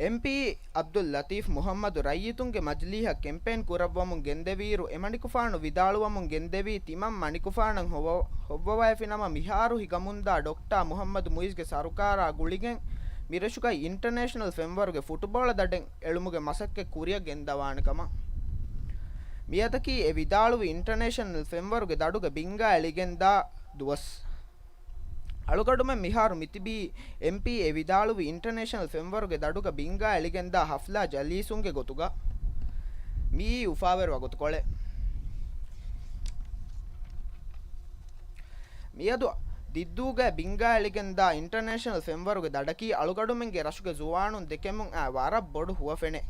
އެމްޕީ އަބްދުލް ލަތީފް މުހައްމަދު ރައްޔިތުންގެ މަޖިލީހަށް ކެމްޕޭން ކުރައްވަމުން ގެންދެވިއިރު، އެމަނިކުފާނު ވިދާޅުވަމުން ގެންދެވީ، ތިމަން މަނިކުފާނަށް ހޮވ-، ހޮއްވަވައިފިނަމަ، މިހާރު ހިގަމުންދާ ޑޮކްޓާ މުހައްމަދު މުއިޒްގެ ސަރުކާރާ ގުޅިގެން، މިރަށުގައި އިންޓަރނޭޝަނަލް ފެންވަރުގެ ފުޓުބޯޅަ ދަޑެއް އެޅުމުގެ މަސައްކަތް ކުރިއަށް ގެންދަވާނެ ކަމަށް. މިއަދަކީ އެ ވިދާޅުވި އިންޓަރނޭޝަނަލް ފެންވަރުގެ ދަޑުގަ ބިންގާ އެޅިގެންދާ ދުވަސް. އަޅުގަޑުމެން މިހާރު މިތިބީ އެމްޕީ އެ ވިދާޅުވި އިންޓަރނޭޝަނަލް ފެންވަރުގެ ދަޑުގަ ބިންގާ އެޅިގެންދާ ހަފްލާ ޖަލީސުންގެ ގޮތުގަ. މިއީ އުފާވެރި ވަގުތުކޮޅެއް. މިއަދު ދިއްދޫގައި ބިންގާ އެޅިގެންދާ އިންޓަރނޭޝަނަލް ފެންވަރުގެ ދަޑަކީ އަޅުގަޑުމެންގެ ރަށުގެ ޒުވާނުން ދެކެމުން އައި ވަރަށް ބޮޑު ހުވަފެނެއް.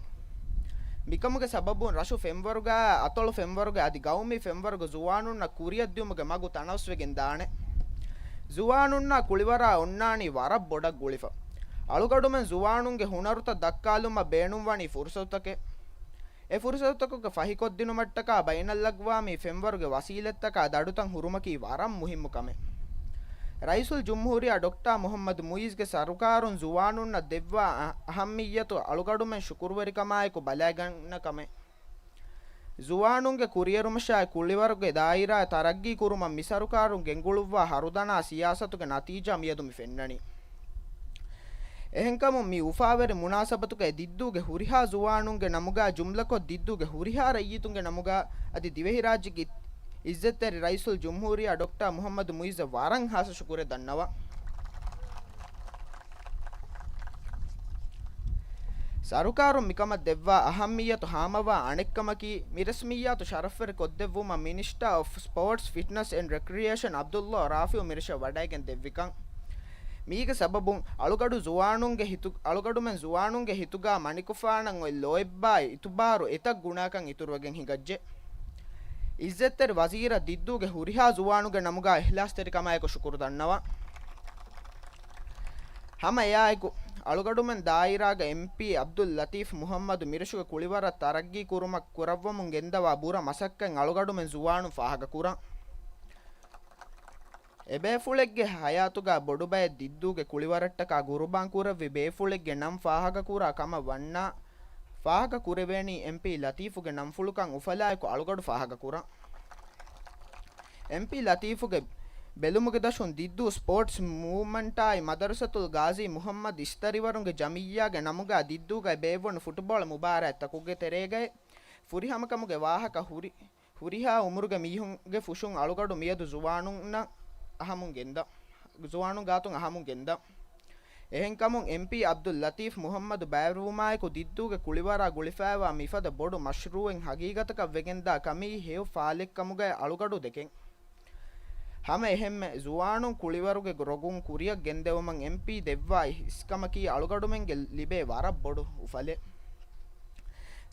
މިކަމުގެ ސަބަބުން ރަށު ފެންވަރުގައި އަތޮޅު ފެންވަރުގެ އަދި ގައުމީ ފެންވަރުގެ ޒުވާނުންނަށް ކުރިއަށްދިއުމުގެ މަގު ތަނަވަސްވެގެން ދާނެ. ޒުވާނުންނާ ކުޅިވަރާ އޮންނާނީ ވަރަށް ބޮޑަށް ގުޅިފަ. އަޅުގަޑުމެން ޒުވާނުންގެ ހުނަރުތައް ދައްކާލުމަށް ބޭނުންވަނީ ފުރުސަތުތަކެއް. އެ ފުރުސަތުތަކުގެ ފަހިކޮށްދިނުމަށްޓަކާ ބައިނަލްއަގްވާމީ ފެންވަރުގެ ވަސީލަތްތަކާ ދަޑުތައް ހުރުމަކީ ވަރަށް މުހިއްމު ކަމެއް. ރައީސުލް ޖުމްހޫރިއްޔާ ޑޮކްޓާ މުހައްމަދު މުއިޒްގެ ސަރުކާރުން ޒުވާނުންނަށް ދެއްވާ އަ-، އަހައްމިއްޔަތު އަޅުގަޑުމެން ޝުކުރުވެރިކަމާއެކު ބަލައިގަންނަ ކަމެއް. ޒުވާނުންގެ ކުރިއެރުމަށާއި ކުޅިވަރުގެ ދާއިރާ ތަރައްގީ ކުރުމަށް މި ސަރުކާރުން ގެންގުޅުއްވާ ހަރުދަނާ ސިޔާސަތުގެ ނަތީޖާ މިއަދު މި ފެންނަނީ. އެހެންކަމުން މި އުފާވެރި މުނާސަބަތުގައި ދިއްދޫގެ ހުރިހާ ޒުވާނުންގެ ނަމުގައި ޖުމްލަކޮށް ދިއްދޫގެ ހުރިހާ ރައްޔިތުންގެ ނަމުގައި އަދި ދިވެހިރާއްޖޭގެ އިއްޒަތްތެރި ރައީސުލް ޖުމްހޫރިއްޔާ ޑޮކްޓާ މުހައްމަދު މުއިއްޒަށް ވަރަށް ހާއްސަ ޝުކުރެއް ދަންނަވަން. ސަރުކާރުން މިކަމަށް ދެއްވާ އަހައްމިއްޔަތު ހާމަވާ އަނެއްކަމަކީ، މި ރަސްމިއްޔާތު ޝަރަފްވެރި ކޮށްދެއްވުމަށް މިނިސްޓާ އޮފް ސްޕޯޓްސް، ފިޓްނަސް އެންޑް ރެކްރިއޭޝަން ޢަބްދުﷲ ރާފިޢު މިރަށަށް ވަޑައިގެން ދެއްވިކަން. މީގެ ސަބަބުން އަޅުގަޑު ޒުވާނުންގެ ހިތު، އަޅުގަޑުމެން ޒުވާނުންގެ ހިތުގަ މަނިކުފާނަށް އޮތް ލޯތްބާއި އިތުބާރު އެތައް ގުނައަކަށް އިތުރުވެގެން ހިނގައްޖެ. އިއްޒަތްތެރި ވަޒީރަށް ދިއްދޫގެ ހުރިހާ ޒުވާނުގެ ނަމުގަ އިޚްލާޞްތެރިކަމާއެކު ޝުކުރު ދަންނަވަން. ހަމަ އެއާއެކު، އަޅުގަޑުމެން ދާއިރާގެ އެމްޕީ ޢަބްދުލް ލަތީފް މުޙައްމަދު މިރަށުގެ ކުޅިވަރަށް ތަރައްގީ ކުރުމަށް ކުރައްވަމުން ގެންދަވާ ބުރަ މަސައްކަތް އަޅުގަޑުމެން ޒުވާނުން ފާހަގަކުރަން. އެބޭފުޅެއްގެ ހަޔާތުގަ ބޮޑުބައެއް ދިއްދޫގެ ކުޅިވަރަށްޓަކާ ގުރުބާން ކުރެއްވި ބޭފުޅެއްގެ ނަން ފާހަގަކުރާ ކަމަށް ވަންނާ، ފާހަގަ ކުރެވޭނީ އެމްޕީ ލަތީފުގެ ނަންފުޅުކަން އުފަލާއެކު އަޅުގަޑު ފާހަގަކުރަން. އެމްޕީ ލަތީފުގެ ބެލުމުގެ ދަށުން ދިއްދޫ ސްޕޯޓްސް މޫވްމަންޓާއި މަދަރުސަތުލް ޣާޒީ މުޙައްމަދު އިސްތަރިވަރުންގެ ޖަމިއްޔާގެ ނަމުގަ ދިއްދޫގައި ބޭއްވުނު ފުޓުބޯޅަ މުބާރާތްތަކުގެ ތެރޭގައި ފުރިހަމަކަމުގެ ވާހަކަ ހުރި، ހުރިހާ އުމުރުގެ މީހުންގެ ފުށުން އަޅުގަޑު މިއަދު ޒުވާނުންނަށް އަހަމުން ގެންދަ، ޒުވާނުން ގާތުން އަހަމުން ގެންދަ. އެހެންކަމުން އެމްޕީ ޢަބްދުލް ލަތީފް މުޙައްމަދު ބައިވެރިވުމާއެކު ދިއްދޫގެ ކުޅިވަރާ ގުޅިފައިވާ މިފަދަ ބޮޑު މަޝްރޫޢެއް ހަގީގަތަކަށް ވެގެންދާ ކަމީ ހެޔޮ ފާލެއްކަމުގައި އަޅުގަޑު ދެކެން. ހަމަ އެހެންމެ، ޒުވާނުން ކުޅިވަރުގެ ރޮގުން ކުރިއަށް ގެންދެވުމަށް އެމްޕީ ދެއްވާ ހިސްކަމަކީ އަޅުގަޑުމެންގެ ލިބޭ ވަރަށް ބޮޑު އުފަލެއް.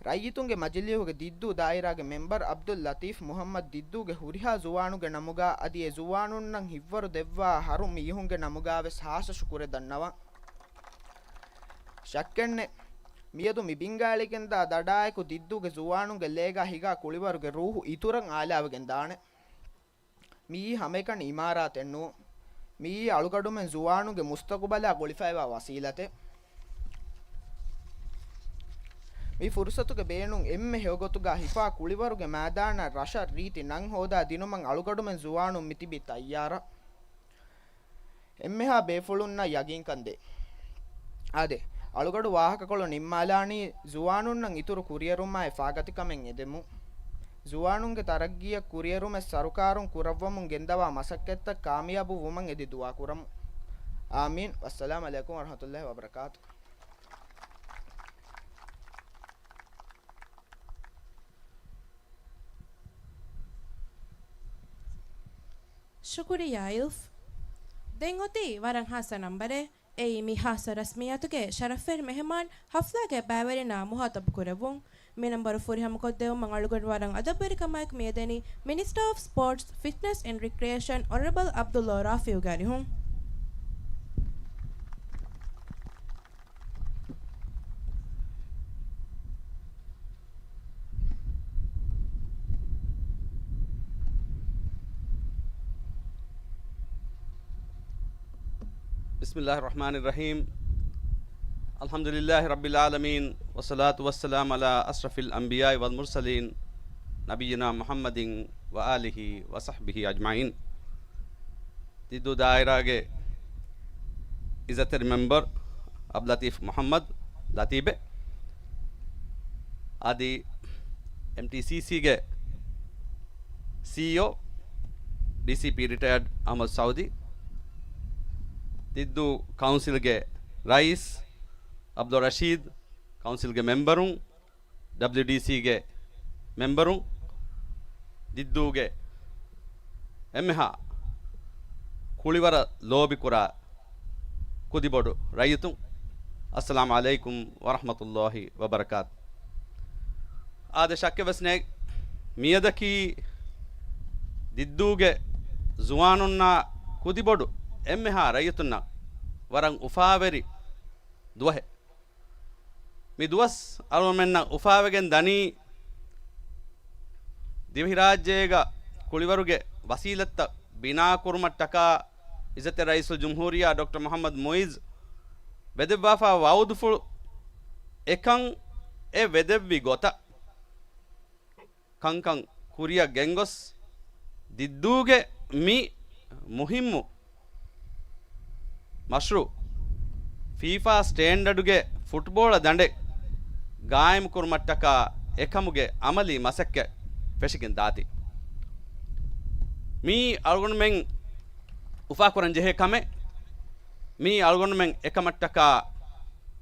ރައްޔިތުންގެ މަޖިލީހުގެ ދިއްދޫ ދާއިރާގެ މެމްބަރު ޢަބްދުލް ލަތީފް މުޙައްމަދު ދިއްދޫގެ ހުރިހާ ޒުވާނުގެ ނަމުގަ އަދި އެ ޒުވާނުންނަށް ހިތްވަރު ދެއްވާ ހަރު މީހުންގެ ނަމުގަވެސް ހާއްސަ ޝުކުރެއް ދަންނަވަން. ޝައްކެއްނެތް، މިއަދު މި ބިންގާ އެޅިގެންދާ ދަޑާއެކު ދިއްދޫގެ ޒުވާނުންގެ ލޭގަ ހިގާ ކުޅިވަރުގެ ރޫޙު އިތުރަށް އާލާވެގެން ދާނެ. މިއީ ހަމައެކަނި އިމާރާތެއް ނޫން. މިއީ އަޅުގަޑުމެން ޒުވާނުންގެ މުސްތަޤުބަލާ ގުޅިފައިވާ ވަސީލަތެއް. މި ފުރުޞަތުގެ ބޭނުން އެންމެ ހެޔޮގޮތުގަ ހިފާ ކުޅިވަރުގެ މައިދާނަށް ރަށަށް ރީތި ނަން ހޯދާ ދިނުމަށް އަޅުގަޑުމެން ޒުވާނުން މިތިބީ ތައްޔާރަށް. އެންމެހާ ބޭފުޅުންނަށް ޔަގީންކަން ދޭ. އާދެ، އަޅުގަޑު ވާހަކަކޮޅު ނިންމާލާނީ ޒުވާނުންނަށް އިތުރު ކުރިއެރުމާއި ފާގަތިކަމެއް އެދެމުން. ޒުވާނުންގެ ތަރައްގީއަށް ކުރިއެރުމެއް ސަރުކާރުން ކުރައްވަމުން ގެންދަވާ މަސައްކަތްތައް ކާމިޔާބު ވުމަށް އެދި ދުޢާ ކުރަމު. އާމީން. ވައްސަލާމް ޢަލައިކުމް ވަރަޙްމަތުﷲ ވަބަރަކާތު. ޝުކުރިއްޔާ އިލްފް. ދެން އޮތީ ވަރަށް ހާއްސަ ނަންބަރެއް. އެއީ މި ހާއްސަ ރަސްމިއްޔާތުގެ ޝަރަފްވެރި މެހެމާން ހަފްލާގެ ބައިވެރިންނާ މުހާތަބު ކުރެއްވުން. މި ނަންބަރު ފުރިހަމަކޮށްދެއްވުމަށް އަޅުގަނޑު ވަރަށް އަދަބުވެރިކަމާއެކު މިއެދެނީ މިނިސްޓާ އޮފް ސްޕޯޓްސް، ފިޓްނަސް އެންޑް ރިކްރިއޭޝަން އޮނަރަބަލް ޢަބްދުﷲ ރާފިޢުގެ އަރިހުން. بسم الله الرحمن الرحيم. الحمد لله رب العالمين، والصلاة والسلام على أشرف الأنبياء والمرسلين، نبينا محمد وآله وصحبه أجمعين. ދިއްދޫ ދާއިރާގެ އިއްޒަތްތެރި މެމްބަރު އަބްދުލްލަތީފް މުޙައްމަދު ލަތީބެ، އަދި އެމްޓީސީސީގެ ސީއީއޯ، ޑީސީޕީ ރިޓަޔާޑް އަޙްމަދު ސައުދީ، ދިއްދޫ ކައުންސިލްގެ ރައީސް އަބްދުއްރަޝީދު، ކައުންސިލްގެ މެމްބަރުން، ޑަބްލިޔުޑީސީގެ މެމްބަރުން، ދިއްދޫގެ އެންމެހާ ކުޅިވަރަށް ލޯބިކުރާ ކުދިބޮޑު ރައްޔިތުން، އައްސަލާމު ޢަލައިކުމް ވަރަޙްމަތުﷲި ވަބަރަކާތު. އާދެ، ޝައްކެއް ވެސް ނެތް، މިއަދަކީ ދިއްދޫގެ ޒުވާނުންނާ ކުދިބޮޑު އެންމެހާ ރައްޔިތުންނަށް ވަރަށް އުފާވެރި ދުވަހެއް. މި ދުވަސް އަޅުގަނޑުމެންނަށް އުފާވެގެން ދަނީ، ދިވެހިރާއްޖޭގަ ކުޅިވަރުގެ ވަސީލަތްތައް ބިނާކުރުމަށްޓަކާ، އިއްޒަތްތެރި ރައީސުލްޖުމްހޫރިއްޔާ ޑޮކްޓަރ މުޙައްމަދު މުޢިއްޒު ވެދެއްވާފާ ވަޢުދުފުޅު އެކަން އެ ވެދެއްވި ގޮތަށް ކަންކަން ކުރިއަށް ގެންގޮސް، ދިއްދޫގެ މި މުހިއްމު މަޝްރޫޢު، ފީފާ ސްޓޭންޑަޑުގެ ފުޓްބޯޅަ ދަނޑެއް ގާއިމްކުރުމަށްޓަކާ އެކަމުގެ ޢަމަލީ މަސައްކަތް ފެށިގެން ދާތީ. މީ އަޅުގަނޑުމެން އުފާކުރަން ޖެހޭ ކަމެއް. މީ އަޅުގަނޑުމެން އެކަމަށްޓަކާ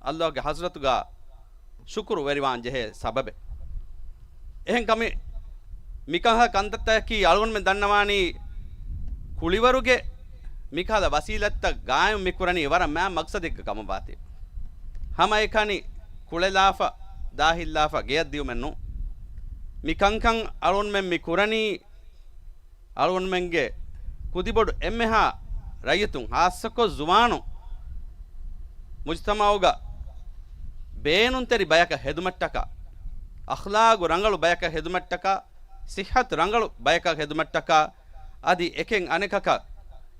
ﷲގެ ޙަޟްރަތުގަ ޝުކުރުވެރިވާން ޖެހޭ ސަބަބެއް. އެހެން ކަމެއް، މިކަހަލަ ކަންތައްތަކަކީ އަޅުގަނޑުމެން ދަންނަވާނީ، ކުޅިވަރުގެ މިކަހަލަ ވަސީލަތްތައް ގާއިމް މި ކުރަނީ ވަރަށް މާ މަޤްޞަދެއްގެ ކަމަށް ވާތީ. ހަމައެކަނި ކުޅެލާފަ، ދާހިއްލާފަ ގެޔަށް ދިޔުމެއް ނޫން. މި ކަންކަން އަޅުގަނޑުމެން މި ކުރަނީ، އަޅުގަނޑުމެންގެ ކުދިބޮޑު އެންމެހާ ރައްޔިތުން، ހާއްސަކޮށް ޒުވާނުން، މުޖްތަމަޢުގަ ބޭނުންތެރި ބަޔަކަށް ހެދުމަށްޓަކާ، އަޚްލާގު ރަނގަޅު ބަޔަކަށް ހެދުމަށްޓަކާ، ޞިއްޙަތު ރަނގަޅު ބަޔަކަށް ހެދުމަށްޓަކާ، އަދި އެކެއް އަނެކަކަށް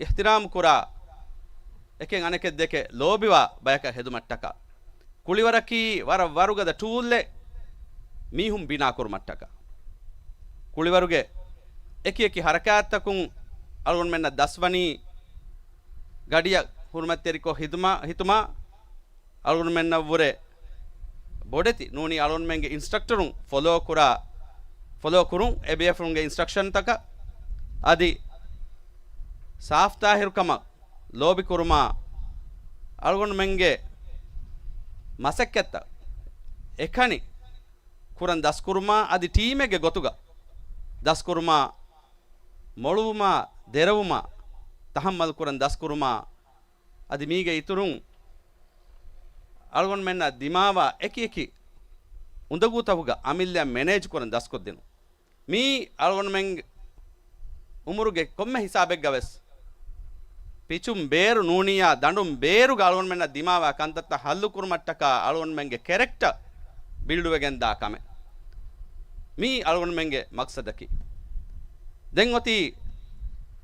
އިޙްތިރާމް ކުރާ، އެކެއް އަނެކެއްދެކެ ލޯބިވާ ބަޔަކަށް ހެދުމަށްޓަކާ، ކުޅިވަރަކީ ވަރަށް ވަރުގަދަ ޓޫލެއް މީހުން ބިނާކުރުމަށްޓަކާ. ކުޅިވަރުގެ އެކި އެކި ޙަރަކާތްތަކުން އަޅުގަނޑުމެންނަށް ދަސްވަނީ ގަޑިއަށް ހުރުމަތްތެރިކޮށް ހިދުމާ، ހިތުމާ، އަޅުގަނޑުމެންނަށްވުރެ ބޮޑެތި ނޫނީ އަޅުގަނޑުމެންގެ އިންސްޓްރަކްޓަރުން ފޮލޯ ކުރާ، ފޮލޯ ކުރުން، އެބިއެފުންގެ އިންސްޓްރަކްޝަންތަކަށް އަދި ސާފްތާހިރުކަމަށް ލޯބިކުރުމާ، އަޅުގަނޑުމެންގެ މަސައްކަތްތައް އެކަނި ކުރަން ދަސްކުރުމާ، އަދި ޓީމެއްގެ ގޮތުގަ ދަސްކުރުމާ، މޮޅުވުމާ، ދެރަވުމާ، ތަޙައްމަލް ކުރަން ދަސްކުރުމާ، އަދި މީގެ އިތުރުން އަޅުގަނޑުމެންނަށް ދިމާވާ އެކި އެކި އުނދަގޫތަކުގަ އަމިއްލައަށް މެނޭޖް ކުރަން ދަސްކޮށްދިނުން. މީ އަޅުގަނޑުމެން އުމުރުގެ ކޮންމެ ހިސާބެއްގަ ވެސް، ޕިޗުން ބޭރު ނޫނިއްޔާ، ދަނޑުން ބޭރުގަ އަޅުގަނޑުމެންނަށް ދިމާވާ ކަންތައްތައް ހައްލުކުރުމަށްޓަކާ އަޅުގަނޑުމެންގެ ކެރެކްޓަ ބިލްޑްވެގެން ދާ ކަމެއް. މީ އަޅުގަނޑުމެންގެ މަޤްޞަދަކީ. ދެން އޮތީ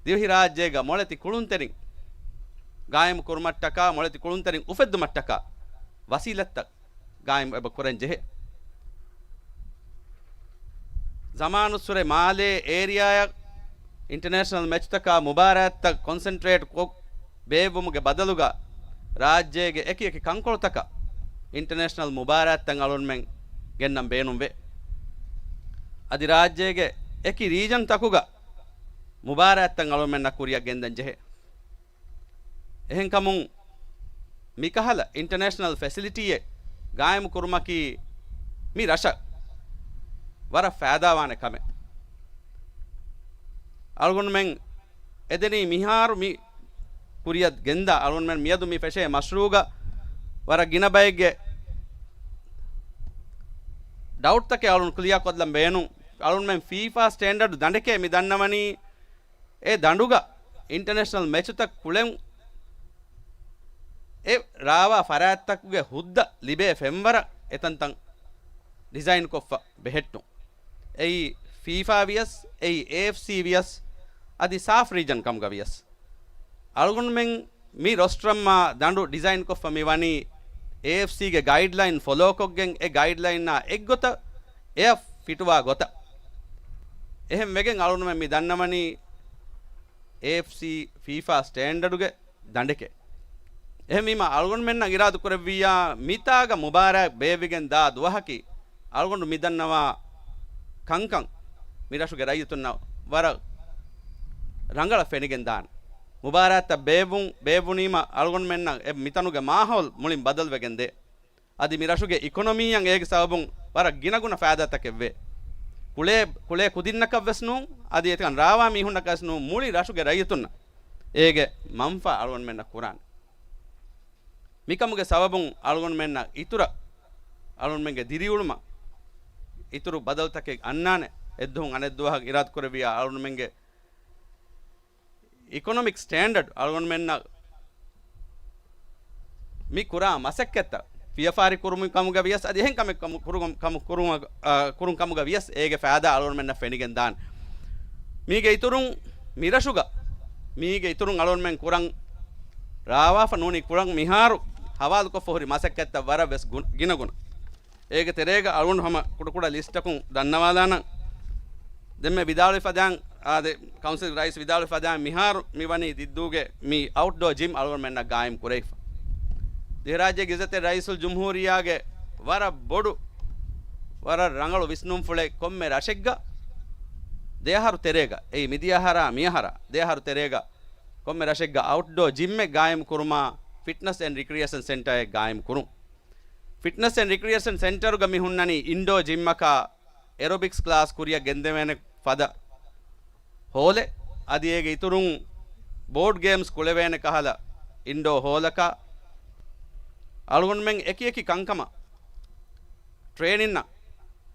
ދިވެހިރާއްޖޭގަ މޮޅެތި ކުޅުންތެރިން ގާއިމު ކުރުމަށްޓަކާ، މޮޅެތި ކުޅުންތެރިން އުފެއްދުމަށްޓަކާ ވަސީލަތްތައް ގާއިމު އެބަ ކުރަން ޖެހޭ. ޒަމާނުއްސުރެ މާލޭ އޭރިއާއަށް އިންޓަރނޭޝަނަލް މެޗުތަކާ މުބާރާތްތައް ކޮންސެންޓްރޭޓް ކޮށް ބޭއްވުމުގެ ބަދަލުގަ، ރާއްޖޭގެ އެކި އެކި ކަންކޮޅުތަކަށް އިންޓަރނޭޝަނަލް މުބާރާތްތައް އަޅުގަނޑުމެން ގެންނަން ބޭނުންވޭ. އަދި ރާއްޖޭގެ އެކި ރީޖަންތަކުގަ މުބާރާތްތައް އަޅުގަނޑުމެންނަށް ކުރިއަށް ގެންދަން ޖެހޭ. އެހެންކަމުން، މިކަހަލަ އިންޓަރނޭޝަނަލް ފެސިލިޓީއެއް ގާއިމު ކުރުމަކީ މި ރަށަށް ވަރަށް ފައިދާވާނެ ކަމެއް. އަޅުގަނޑުމެން އެދެނީ މިހާރު މި ކުރިއަށް ގެންދާ، އަޅުގަނޑުމެން މިއަދު މި ފެށޭ މަޝްރޫޢުގަ ވަރަށް ގިނަ ބައެއްގެ ޑައުޓްތަކެއް އަޅުން ކްލިއާ ކޮށްލަން ބޭނުން. އަޅުންމެން ފީފާ ސްޓޭންޑަޑް ދަނޑެކޭ މި ދަންނަވަނީ، އެ ދަނޑުގަ އިންޓަރނޭޝަނަލް މެޗުތައް ކުޅެން އެ ރާވާ ފަރާތްތަކުގެ ހުއްދަ ލިބޭ ފެންވަރަށް އެތަންތަން ޑިޒައިން ކޮށްފަ ބެހެއްޓުން. އެއީ ފީފާ ވިޔަސް، އެއީ އޭއެފްސީ ވިޔަސް، އަދި ސާފް ރީޖަން ކަމުގަ ވިޔަސް. އަޅުގަނޑުމެން މި ރޮސްޓްރަމްއާ ދަނޑު ޑިޒައިންކޮށްފަ މި ވަނީ އޭއެފްސީގެ ގައިޑްލައިން ފޮލޯކޮށްގެން، އެ ގައިޑްލައިންއާ އެއްގޮތަށް އެއަށް ފިޓުވާ ގޮތަށް. އެހެން ވެގެން އަޅުގަނޑުމެން މި ދަންނަވަނީ އޭއެފްސީ ފީފާ ސްޓޭންޑަޑުގެ ދަނޑެކޭ. އެހެންވީމަ އަޅުގަނޑުމެންނަށް އިރާދަކުރެއްވިއްޔާ މިތާގަ މުބާރާތް ބޭއްވިގެން ދާ ދުވަހަކީ އަޅުގަނޑު މި ދަންނަވާ ކަންކަން މި ރަށުގެ ރައްޔިތުންނަށް ވަރަށް ރަނގަޅަށް ފެނިގެން ދާނެ. މުބާރާތްތައް ބޭއްވުން، ބޭއްވުނީމަ އަޅުގަނޑުމެންނަށް އެ މިތަނުގެ މާހައުލް މުޅިން ބަދަލުވެގެން ދޭ. އަދި މި ރަށުގެ އިކޮނޮމީއަށް އޭގެ ސަބަބުން ވަރަށް ގިނަގުނަ ފައިދާތަކެއް ވޭ. ކުޅޭ، ކުޅޭ ކުދިންނަކަށް ވެސް ނޫން، އަދި އެތަން ރާވާ މީހުންނަކަށް ވެސް ނޫން، މުޅި ރަށުގެ ރައްޔިތުންނަށް އޭގެ މަންފާ އަޅުގަނޑުމެންނަށް ކުރާނެ. މިކަމުގެ ސަބަބުން އަޅުގަނޑުމެންނަށް އިތުރަށް އަޅުގަނޑުމެންގެ ދިރިއުޅުމަށް އިތުރު ބަދަލުތަކެއް އަންނާނެ. އެއްދުވަހުން އަނެއްދުވަހަށް އިރާދަކުރެއްވިޔާ އަޅުގަނޑުމެންގެ އިކޮނޮމިކް ސްޓޭންޑަޑް އަޅުގަނޑުމެންނަށް މި ކުރާ މަސައްކަތްތައް ފިޔަފާރި ކުރުމު ކަމުގަ ވިޔަސް، އަދި އެހެން ކަމެއް ކަމު، ކުރު، ކަމު، ކުރު، އަ، ކުރުން ކަމުގަ ވިޔަސް، އޭގެ ފައިދާ އަޅުގަނޑުމެންނަށް ފެނިގެން ދާން. މީގެ އިތުރުން މިރަށުގަ، މީގެ އިތުރުން އަޅުގަނޑުމެން ކުރަން ރާވާފަ ނޫނީ ކުރަން މިހާރު ހަވާލުކޮށްފަ ހުރި މަސައްކަތްތައް ވަރަށް ވެސް ގު، ގިނަގުނަ. އޭގެ ތެރޭގަ އަޅުގަނޑު ހަމަ ކުޑަކުޑަ ލިސްޓަކުން ދަންނަވާލާނަން. ދެންމެ ވިދާޅުވި ފަދައިން، އާދެ، ކައުންސިލް ރައީސް ވިދާޅުވި ފަދައިން މިހާރު މި ވަނީ ދިއްދޫގެ މި އައުޓްޑޯ ޖިމް އަޅުގަނޑުމެންނަށް ގާއިމް ކުރެވިފަ. ދިވެހިރާއްޖޭގެ އިއްޒަތްތެރި ރައީސުލް ޖުމްހޫރިއްޔާގެ ވަރަށް ބޮޑު، ވަރަށް ރަނގަޅު ވިސްނުންފުޅެއް ކޮންމެ ރަށެއްގަ ދެ އަހަރު ތެރޭގަ، އެއީ މިދިޔަ އަހަރާ މި އަހަރާ ދެ އަހަރު ތެރޭގަ ކޮންމެ ރަށެއްގަ އައުޓްޑޯ ޖިމްއެއް ގާއިމް ކުރުމާ ފިޓްނަސް އެންޑް ރިކްރިއޭޝަން ސެންޓާއެއް ގާއިމް ކުރުން. ފިޓްނަސް އެންޑް ރިކްރިއޭޝަން ސެންޓަރުގަ މި ހުންނަނީ އިންޑޯ ޖިމްއަކާ އެރޮބިކްސް ކްލާސް ކުރިއަށް ގެންދެވޭނެ ފަދަ ހޯލެއް، އަދި އޭގެ އިތުރުން ބޯޑް ގޭމްސް ކުޅެވޭނެ ކަހަލަ އިންޑޯ ހޯލަކާ، އަޅުގަނޑުމެން އެކި އެކި ކަންކަމަށް ޓްރޭނިންއަށް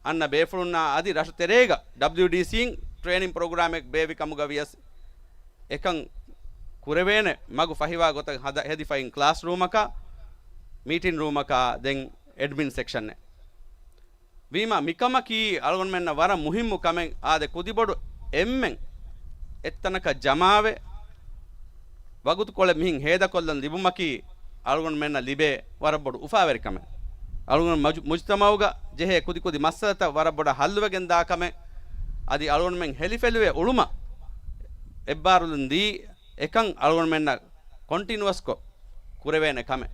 އަންނަ ބޭފުޅުންނާ އަދި ރަށު ތެރޭގަ ޑަބްލިޔުޑީސީން ޓްރޭނިން ޕްރޮގްރާމެއް ބޭއްވި ކަމުގަ ވިޔަސް، އެކަން ކުރެވޭނެ މަގު ފަހިވާ ގޮތަށް ހަދަ، ހެދިފައިން ކްލާސް ރޫމަކާ، މީޓިން ރޫމަކާ، ދެން އެޑްމިން ސެކްޝަންއެއް. ވީމާ، މިކަމަކީ އަޅުގަނޑުމެންނަށް ވަރަށް މުހިއްމު ކަމެއް. އާދެ، ކުދިބޮޑު އެންމެން އެއްތަނަކަށް ޖަމާވެ، ވަގުތުކޮޅެއް މިހިން ހޭދަކޮށްލަން ލިބުމަކީ އަޅުގަނޑުމެންނަށް ލިބޭ ވަރަށް ބޮޑު އުފާވެރިކަމެއް. އަޅުގަނޑު މަޖު، މުޖުތަމައުގަ ޖެހޭ ކުދިކުދި މައްސަލަތައް ވަރަށް ބޮޑަށް ހައްލުވެގެން ދާ ކަމެއް. އަދި އަޅުގަނޑުމެން ހެލިފެލިވެ އުޅުމަށް އެއްބާރުލުން ދީ، އެކަން އަޅުގަނޑުމެންނަށް ކޮންޓިނުއަސްކޮށް ކުރެވޭނެ ކަމެއް.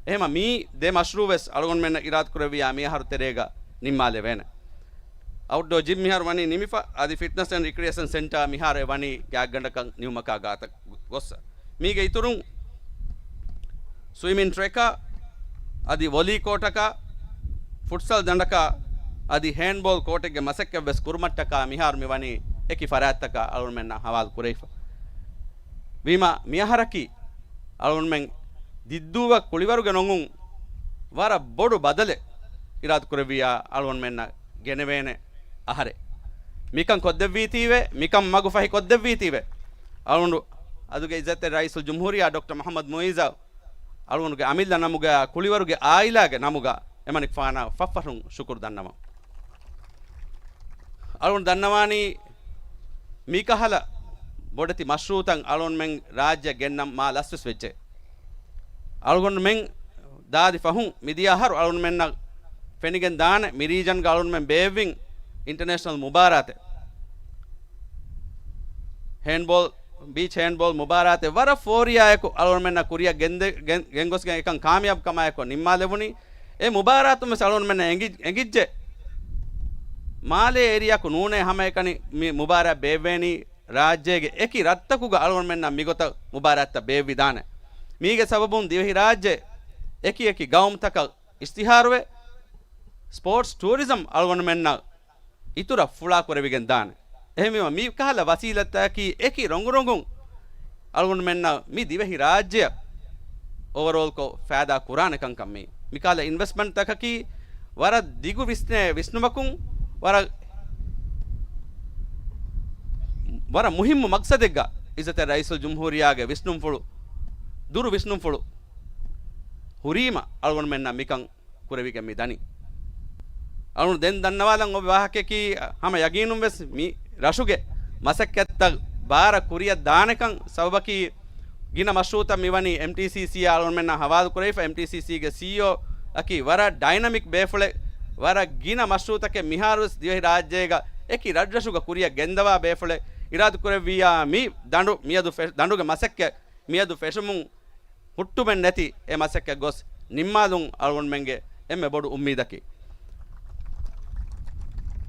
އެހެމަ މީ ދެ މަޝްރޫއު ވެސް އަޅުގަނޑުމެންނަށް އިރާދަކުރެއްވިޔާ މިއަހަރު ތެރޭގަ ނިންމާލެވޭނެ. އައުޓްޑޯ ޖިމް މިހާރު ވަނީ ނިމިފަ، އަދި ފިޓްނަސް އެންޑް ރިކްރިއޭޝަން ސެންޓާ މިހާރު އެ ވަނީ ގާތްގަނޑަކަށް ނިމުމަކާ ގާތަށް ގޮއްސަ. މީގެ އިތުރުން ސްވިމިން ޓްރެކާ، އަދި ވޮލީ ކޯޓަކާ، ފުޓްސަލް ދަނޑަކާ، އަދި ހޭންޑްބޯލް ކޯޓެއްގެ މަސައްކަތް ވެސް ކުރުމަށްޓަކާ މިހާރު މި ވަނީ އެކި ފަރާތްތަކަށް އަޅުގަނޑުމެންނަށް ހަވާލު ކުރެވިފަ. ވީމާ، މިއަހަރަކީ އަޅުގަނޑުމެން ދިއްދޫއަށް ކުޅިވަރުގެ ނޮނގުން ވަރަށް ބޮޑު ބަދަލެއް އިރާދަކުރެއްވިޔާ އަޅުގަނޑުމެންނަށް ގެނެވޭނެ އަހަރެއް. މިކަން ކޮށްދެއްވީތީވެ، މިކަން މަގު ފަހި ކޮށްދެއްވީތީވެ، އަޅުގަނޑު އަދުގެ އިއްޒަތްތެރި ރައީސުލް ޖުމްހޫރިއްޔާ ޑޮކްޓަރ މުޙައްމަދު މުޢިއްޒަށް އަޅުގަނޑުގެ އަމިއްލަ ނަމުގައާ ކުޅިވަރުގެ އާއިލާގެ ނަމުގަ އެމަނިކުފާނަށް ފަށްފަށުން ޝުކުރު ދަންނަވަން. އަޅުގަނޑު ދަންނަވާނީ މިކަހަލަ ބޮޑެތި މަޝްރޫއުތައް އަޅުގަނޑުމެން ރާއްޖެއަށް ގެންނަން މާ ލަސްވެސް ވެއްޖެ. އަޅުގަނޑުމެން ދާދި ފަހުން މިދިޔަ އަހަރު އަޅުގަނޑުމެންނަށް ފެނިގެން ދާނެ މި ރީޖަންގަ އަޅުގަނޑުމެން ބޭއްވިން އިންޓަރނޭޝަނަލް މުބާރާތެއް. ހޭންޑްބޯލް، ބީޗް ހޭންޑްބޯލް މުބާރާތެއް ވަރަށް ފޯރިޔާއެކު އަޅުގަނޑުމެންނަށް ކުރިއަށް ގެންދެ، ގެން، ގެންގޮސްގެން އެކަން ކާމިޔާބު ކަމާއެކު ނިންމާލެވުނީ. އެ މުބާރާތުން ވެސް އަޅުގަނޑުމެންނަށް އެނގި، އެނގިއްޖެ. މާލޭ އޭރިއާއަކު ނޫނޭ ހަމައެކަނި މި މުބާރާތް ބޭއްވޭނީ. ރާއްޖޭގެ އެކި ރަށްތަކުގަ އަޅުގަނޑުމެންނަށް މިގޮތަށް މުބާރާތްތައް ބޭއްވިދާނެ. މީގެ ސަބަބުން ދިވެހިރާއްޖެ އެކި އެކި ގައުމުތަކަށް އިޝްތިހާރުވެ، ސްޕޯޓްސް ޓޫރިޒަމް އަޅުގަނޑުމެންނަށް އިތުރަށް ފުޅާކުރެވިގެން ދާނެ. އެހެންވީމަ، މި ކަހަލަ ވަސީލަތްތަކަކީ އެކި ރޮނގުރޮނގުން އަޅުގަނޑުމެންނަށް މި ދިވެހި ރާއްޖެއަށް އޯވަރޯލްކޮށް ފައިދާ ކުރާނެ ކަންކަން މީ. މިކަހަލަ އިންވެސްޓްމަންޓްތަކަކީ ވަރަށް ދިގު ވިސްނޭ ވިސްނުމަކުން، ވަރަށް، ވަރަށް މުހިއްމު މަގްސަދެއްގަ އިއްޒަތްތެރި ރައީސުލް ޖުމްހޫރިއްޔާގެ ވިސްނުންފުޅު، ދުރު ވިސްނުންފުޅު ހުރީމަ އަޅުގަނޑުމެންނަށް މިކަން ކުރެވިގެން މި ދަނީ. އަޅުގަނޑު ދެން ދަންނަވާލަން އޮވި ވާހަކަޔަކީ، ހަމަ ޔަގީނުން ވެސް މި ރަށުގެ މަސައްކަތްތައް ބާރަށް ކުރިއަށް ދާނެކަން ސަބަބަކީ، ގިނަ މަޝްރޫޢުތައް މިވަނީ އެމްޓީސީސީއާ އަޅުގަނޑުމެންނާ ހަވާލު ކުރެވިފަ. އެމްޓީސީސީގެ ސީއީއޯ އަކީ ވަރަށް ޑައިނަމިކް ބޭފުޅެއް. ވަރަށް ގިނަ މަޝްރޫޢުތަކެއް މިހާރުވެސް ދިވެހި ރާއްޖޭގަ އެކި ރަށްރަށުގަ ކުރިއަށް ގެންދަވާ ބޭފުޅެއް. އިރާދަ ކުރެއްވިއްޔާ މި ދަނޑު މިއަދު ފެ-، ދަނޑުގެ މަސައްކަތް މިއަދު ފެށުމުން ހުއްޓުމެއް ނެތި އެ މަސައްކަތް ގޮސް ނިންމާލުން އަޅުގަނޑުމެންގެ އެންމެ ބޮޑު އުއްމީދަކީ.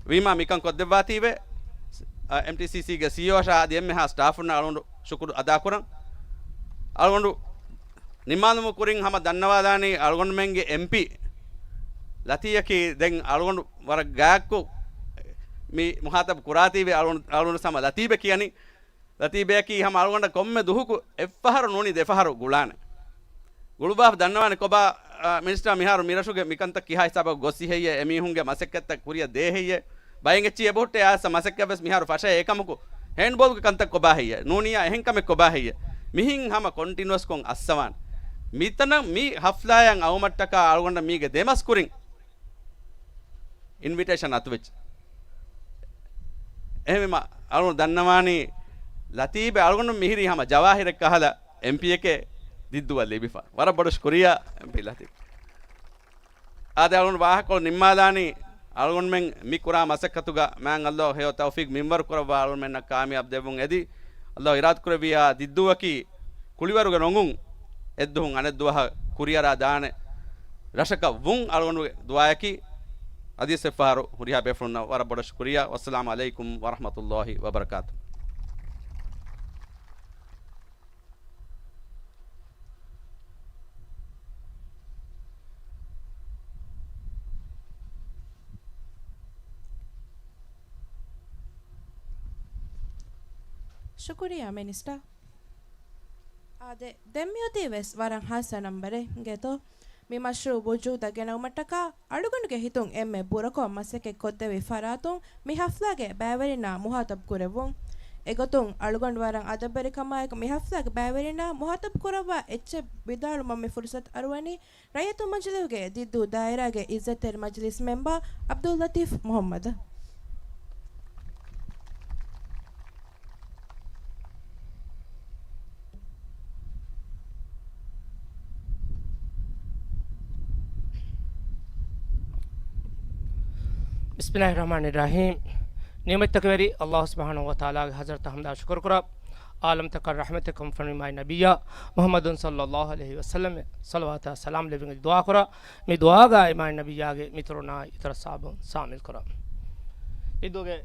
ވީމާ މިކަން ކޮށްދެއްވާތީވެ، އަ، އެމްޓީސީސީގެ ސީއީއޯއަށާ އަދި އެންމެހާ ސްޓާފުންނަށް އަޅުގަނޑު ޝުކުރު އަދާކުރަން. އަޅުގަނޑު ނިންމާލުމުގެ ކުރިން ހަމަ ދަންނަވާލާނީ އަޅުގަނޑުމެންގެ އެމްޕީ ލަތީއަކީ ދެން އަޅުގަނޑު ވަރަށް ގާތްކޮށް މި މުހާތަބް ކުރާތީވެ އަޅުގަނޑު، އަޅުގަނޑު ހަމަ ލަތީބެ ކިޔަނީ. ލަތީބެއަކީ ހަމަ އަޅުގަނޑަށް ކޮންމެ ދުހަކު އެއްފަހަރު ނޫނީ ދެފަހަރު ގުޅާނެ. ގުޅުއްވާފަ ދަންނަވާނެ ކޮބާ، އާ، މިނިސްޓާ މިހާރު މިރަށުގެ މިކަންތައް ކިހާ ހިސާބަށް ގޮސް ހިއްޔޭ، އެމީހުންގެ މަސައްކަތްތައް ކުރިއަށް ދޭ ހިއްޔޭ، ބައެއް އެއްޗި އެބަހުއްޓޭ އާސަ މަސައްކަތް ވެސް މިހާރު ފަށޭ އެކަމަކު، ހޭންޑްބޯލްގެ ކަންތައް ކޮބާ ހިއްޔޭ، ނޫނިއްޔާ އެހެން ކަމެއް ކޮބާ ހިއްޔޭ، މިހިން ހަމަ ކޮންޓިނުއަސްކޮށް އައްސަވާނެ. މިތަނަށް މި ހަފްލާއަށް އައުމަށްޓަކާ އަޅުގަނޑަށް މީގެ ދެމަސް ކުރިން އިންވިޓޭޝަން އަތުވެއްޖެ. އެހެންވީމަ، އަޅުގަނޑު ދަންނަވާނީ، ލަތީބެ އަޅުގަނޑު މިހިރީ ހަމަ ޖަވާހިރެއް ކަހަލަ އެމްޕީއެކޭ ދިއްދޫއަށް ލިބިފަ. ވަރަށް ބޮޑަށް ޝުކުރިއްޔާ އެމްޕީ ލަތީބް. އާދެ، އަޅުގަނޑު ވާހަކަކޮޅު ނިންމާލާނީ، އަޅުގަނޑުމެން މި ކުރާ މަސައްކަތުގަ މާތް ﷲ ހެޔޮ ތައުފީޤް މިންވަރު ކުރައްވާ އަޅުގަނޑުމެންނަށް ކާމިޔާބު ދެއްވުން އެދި، ﷲ އިރާދަ ކުރެއްވިއްޔާ ދިއްދޫއަކީ ކުޅިވަރުގެ ނޮނގުން އެއްދުހުން އަނެއްދުވަހަށް ކުރިއަރާ ދާނެ ރަށަކަށް ވުން އަޅުގަނޑުގެ ދުޢާއަކީ. އަދިވެސް އެއްފަހަރު ހުރިހާ ބޭފުޅުންނަށް ވަރަށް ބޮޑަށް ޝުކުރިއްޔާ. ވައްސަލާމު ޢަލައިކުމް ވަރަޙްމަތުﷲި ވަބަރަކާތުހު. ޝުކުރިއްޔާ މިނިސްޓަރ. އާދެ، ދެން މިއޮތީ ވެސް ވަރަށް ހާއްސަ ނަންބަރެއް ގެތޯ. މި މަޝްރޫޢު ވުޖޫދަށް ގެނައުމަށްޓަކާ އަޅުގަނޑުގެ ހިތުން އެންމެ ބުރަކޮށް މަސައްކަތް ކޮށްދެއްވި ފަރާތުން މި ހަފްލާގެ ބައިވެރިންނާ މުހާތަބް ކުރެއްވުން. އެގޮތުން އަޅުގަނޑު ވަރަށް އަދަބުވެރިކަމާއެކު މި ހަފްލާގެ ބައިވެރިންނާ މުހާތަބް ކުރައްވާ އެއްޗެއް ވިދާޅުވުމަށް މި ފުރުސަތު އަރުވަނީ ރައްޔިތު މަޖިލީހުގެ ދިއްދޫ ދާއިރާގެ އިއްޒަތްތެރި މަޖިލީސް މެމްބަރ ޢަބްދުއްލަތީފް މުޙައްމަދަށް. ބިސްމިﷲިއްރަޙްމާނިއްރަޙީމް. ނިޢުމަތްތަކުގެ ވެރި ﷲ ސުބްޙާނަހޫ ވަތަޢާލާގެ ޙަޟްރަތަށް ޙަމްދާ ޝުކުރު ކުރާ، ޢާލަމްތަކަށް ރަޙްމަތެއް ކަންފަނިވާ ނަބިއްޔާ މުޙައްމަދު ޞައްލައްލާހު ޢަލައިހި ވަސައްލަމަށް ޞަލަވާތާ ސަލާމް ލެއްވިގެން ދުޢާ ކުރާ. މި ދުޢާގައި މާތް ނަބިއްޔާގެ މިތުރުންނާ އިތުރަށް ޞަޙާބީން ޝާމިލް ކުރާ. ދިއްދޫގެ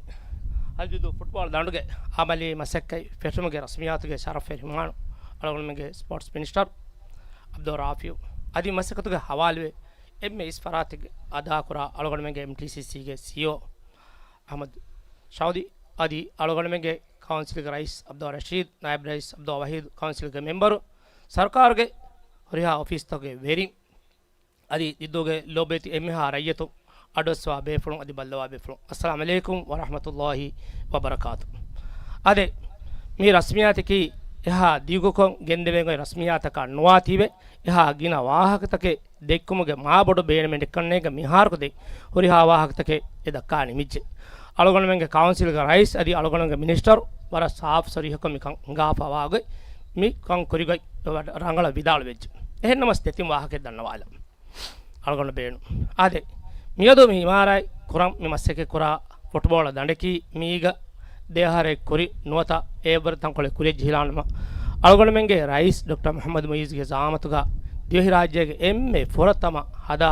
އަލްޖިއްދޫ ފުޓްބޯޅަ ދަނޑުގެ ޢަމަލީ މަސައްކަތް ފެށުމުގެ ރަސްމިއްޔާތުގެ ޝަރަފްވެރި މެހުމާނު އަޅުގަނޑުމެންގެ ސްޕޯޓްސް މިނިސްޓަރ ޢަބްދުއްރައޫފް ރާފިޢު، އަދި މަސައްކަތުގެ ޙަވާލުވެ އެންމެ އިސް ފަރާތެއް އަދާކުރާ އަޅުގަނޑުމެންގެ އެމްޓީސީސީގެ ސީއީއޯ އަޙްމަދު ޝައުދީ، އަދި އަޅުގަނޑުމެންގެ ކައުންސިލްގެ ރައީސް ޢަބްދުއްރަޝީދު، ނާއިބު ރައީސް ޢަބްދުއްވަހީދު، ކައުންސިލްގެ މެމްބަރު، ސަރުކާރުގެ ހުރިހާ އޮފީސްތަކުގެ ވެރިން، އަދި ދިއްދޫގެ ލޯބިވެތި އެންމެހާ ރައްޔިތުން، އަޑުއައްސަވާ ބޭފުޅުން އަދި ބައްލަވާ ބޭފުޅުން، އައްސަލާމު ޢަލައިކުމް ވަރަޙްމަތުﷲި ވަބަރަކާތު. އާދެ، މި ރަސްމިއްޔާތަކީ އެހާ ދިގުކޮށް ގެންދެވޭން އޮތް ރަސްމިއްޔާތަކާ ނުވާތީވެ، އެހާ ގިނަ ވާހަކަތަކެއް ދެއްކުމުގެ މާބޮޑު ބޭނުމެއް ނެތްކަންނޭނގެ މިހާރަކު ދެން ހުރިހާ ވާހަކަތަކެއް އެ ދައްކާ ނިމިއްޖެ. އަޅުގަނޑުމެންގެ ކައުންސިލްގެ ރައީސް އަދި އަޅުގަނޑުމެންގެ މިނިސްޓަރު ވަރަށް ސާފު ސޮރީހަކޮށް މިކަން ހިނގާފަވާގޮތް މި ކަން ކުރިގޮތް ރަނގަޅަށް ވިދާޅުވެއްޖެ. އެހެންނަމަސް ދެތިން ވާހަކައެއް ދަންނަވާލަން. އަޅުގަނޑު ބޭނުން. އާދެ، މިއަދު މި އިމާރާތް ކުރަން މި މަސައްކަތް ކުރާ ފުޓްބޯޅަ ދަނޑަކީ މީގަ ދެއަހަރެއް ކުރި ނުވަތަ އެއްވަރު ތަންކޮޅެއް ކުރިއަށް ޖެހިލާނަމަ، އަޅުގަނޑުމެންގެ ރައީސް ޑޮކްޓަރ މުޙައްމަދު މުޢިއްޒުގެ ޒަޢާމަތުގަ ދިވެހިރާއްޖޭގެ އެންމެ ފުރަތަމަ ހަދާ،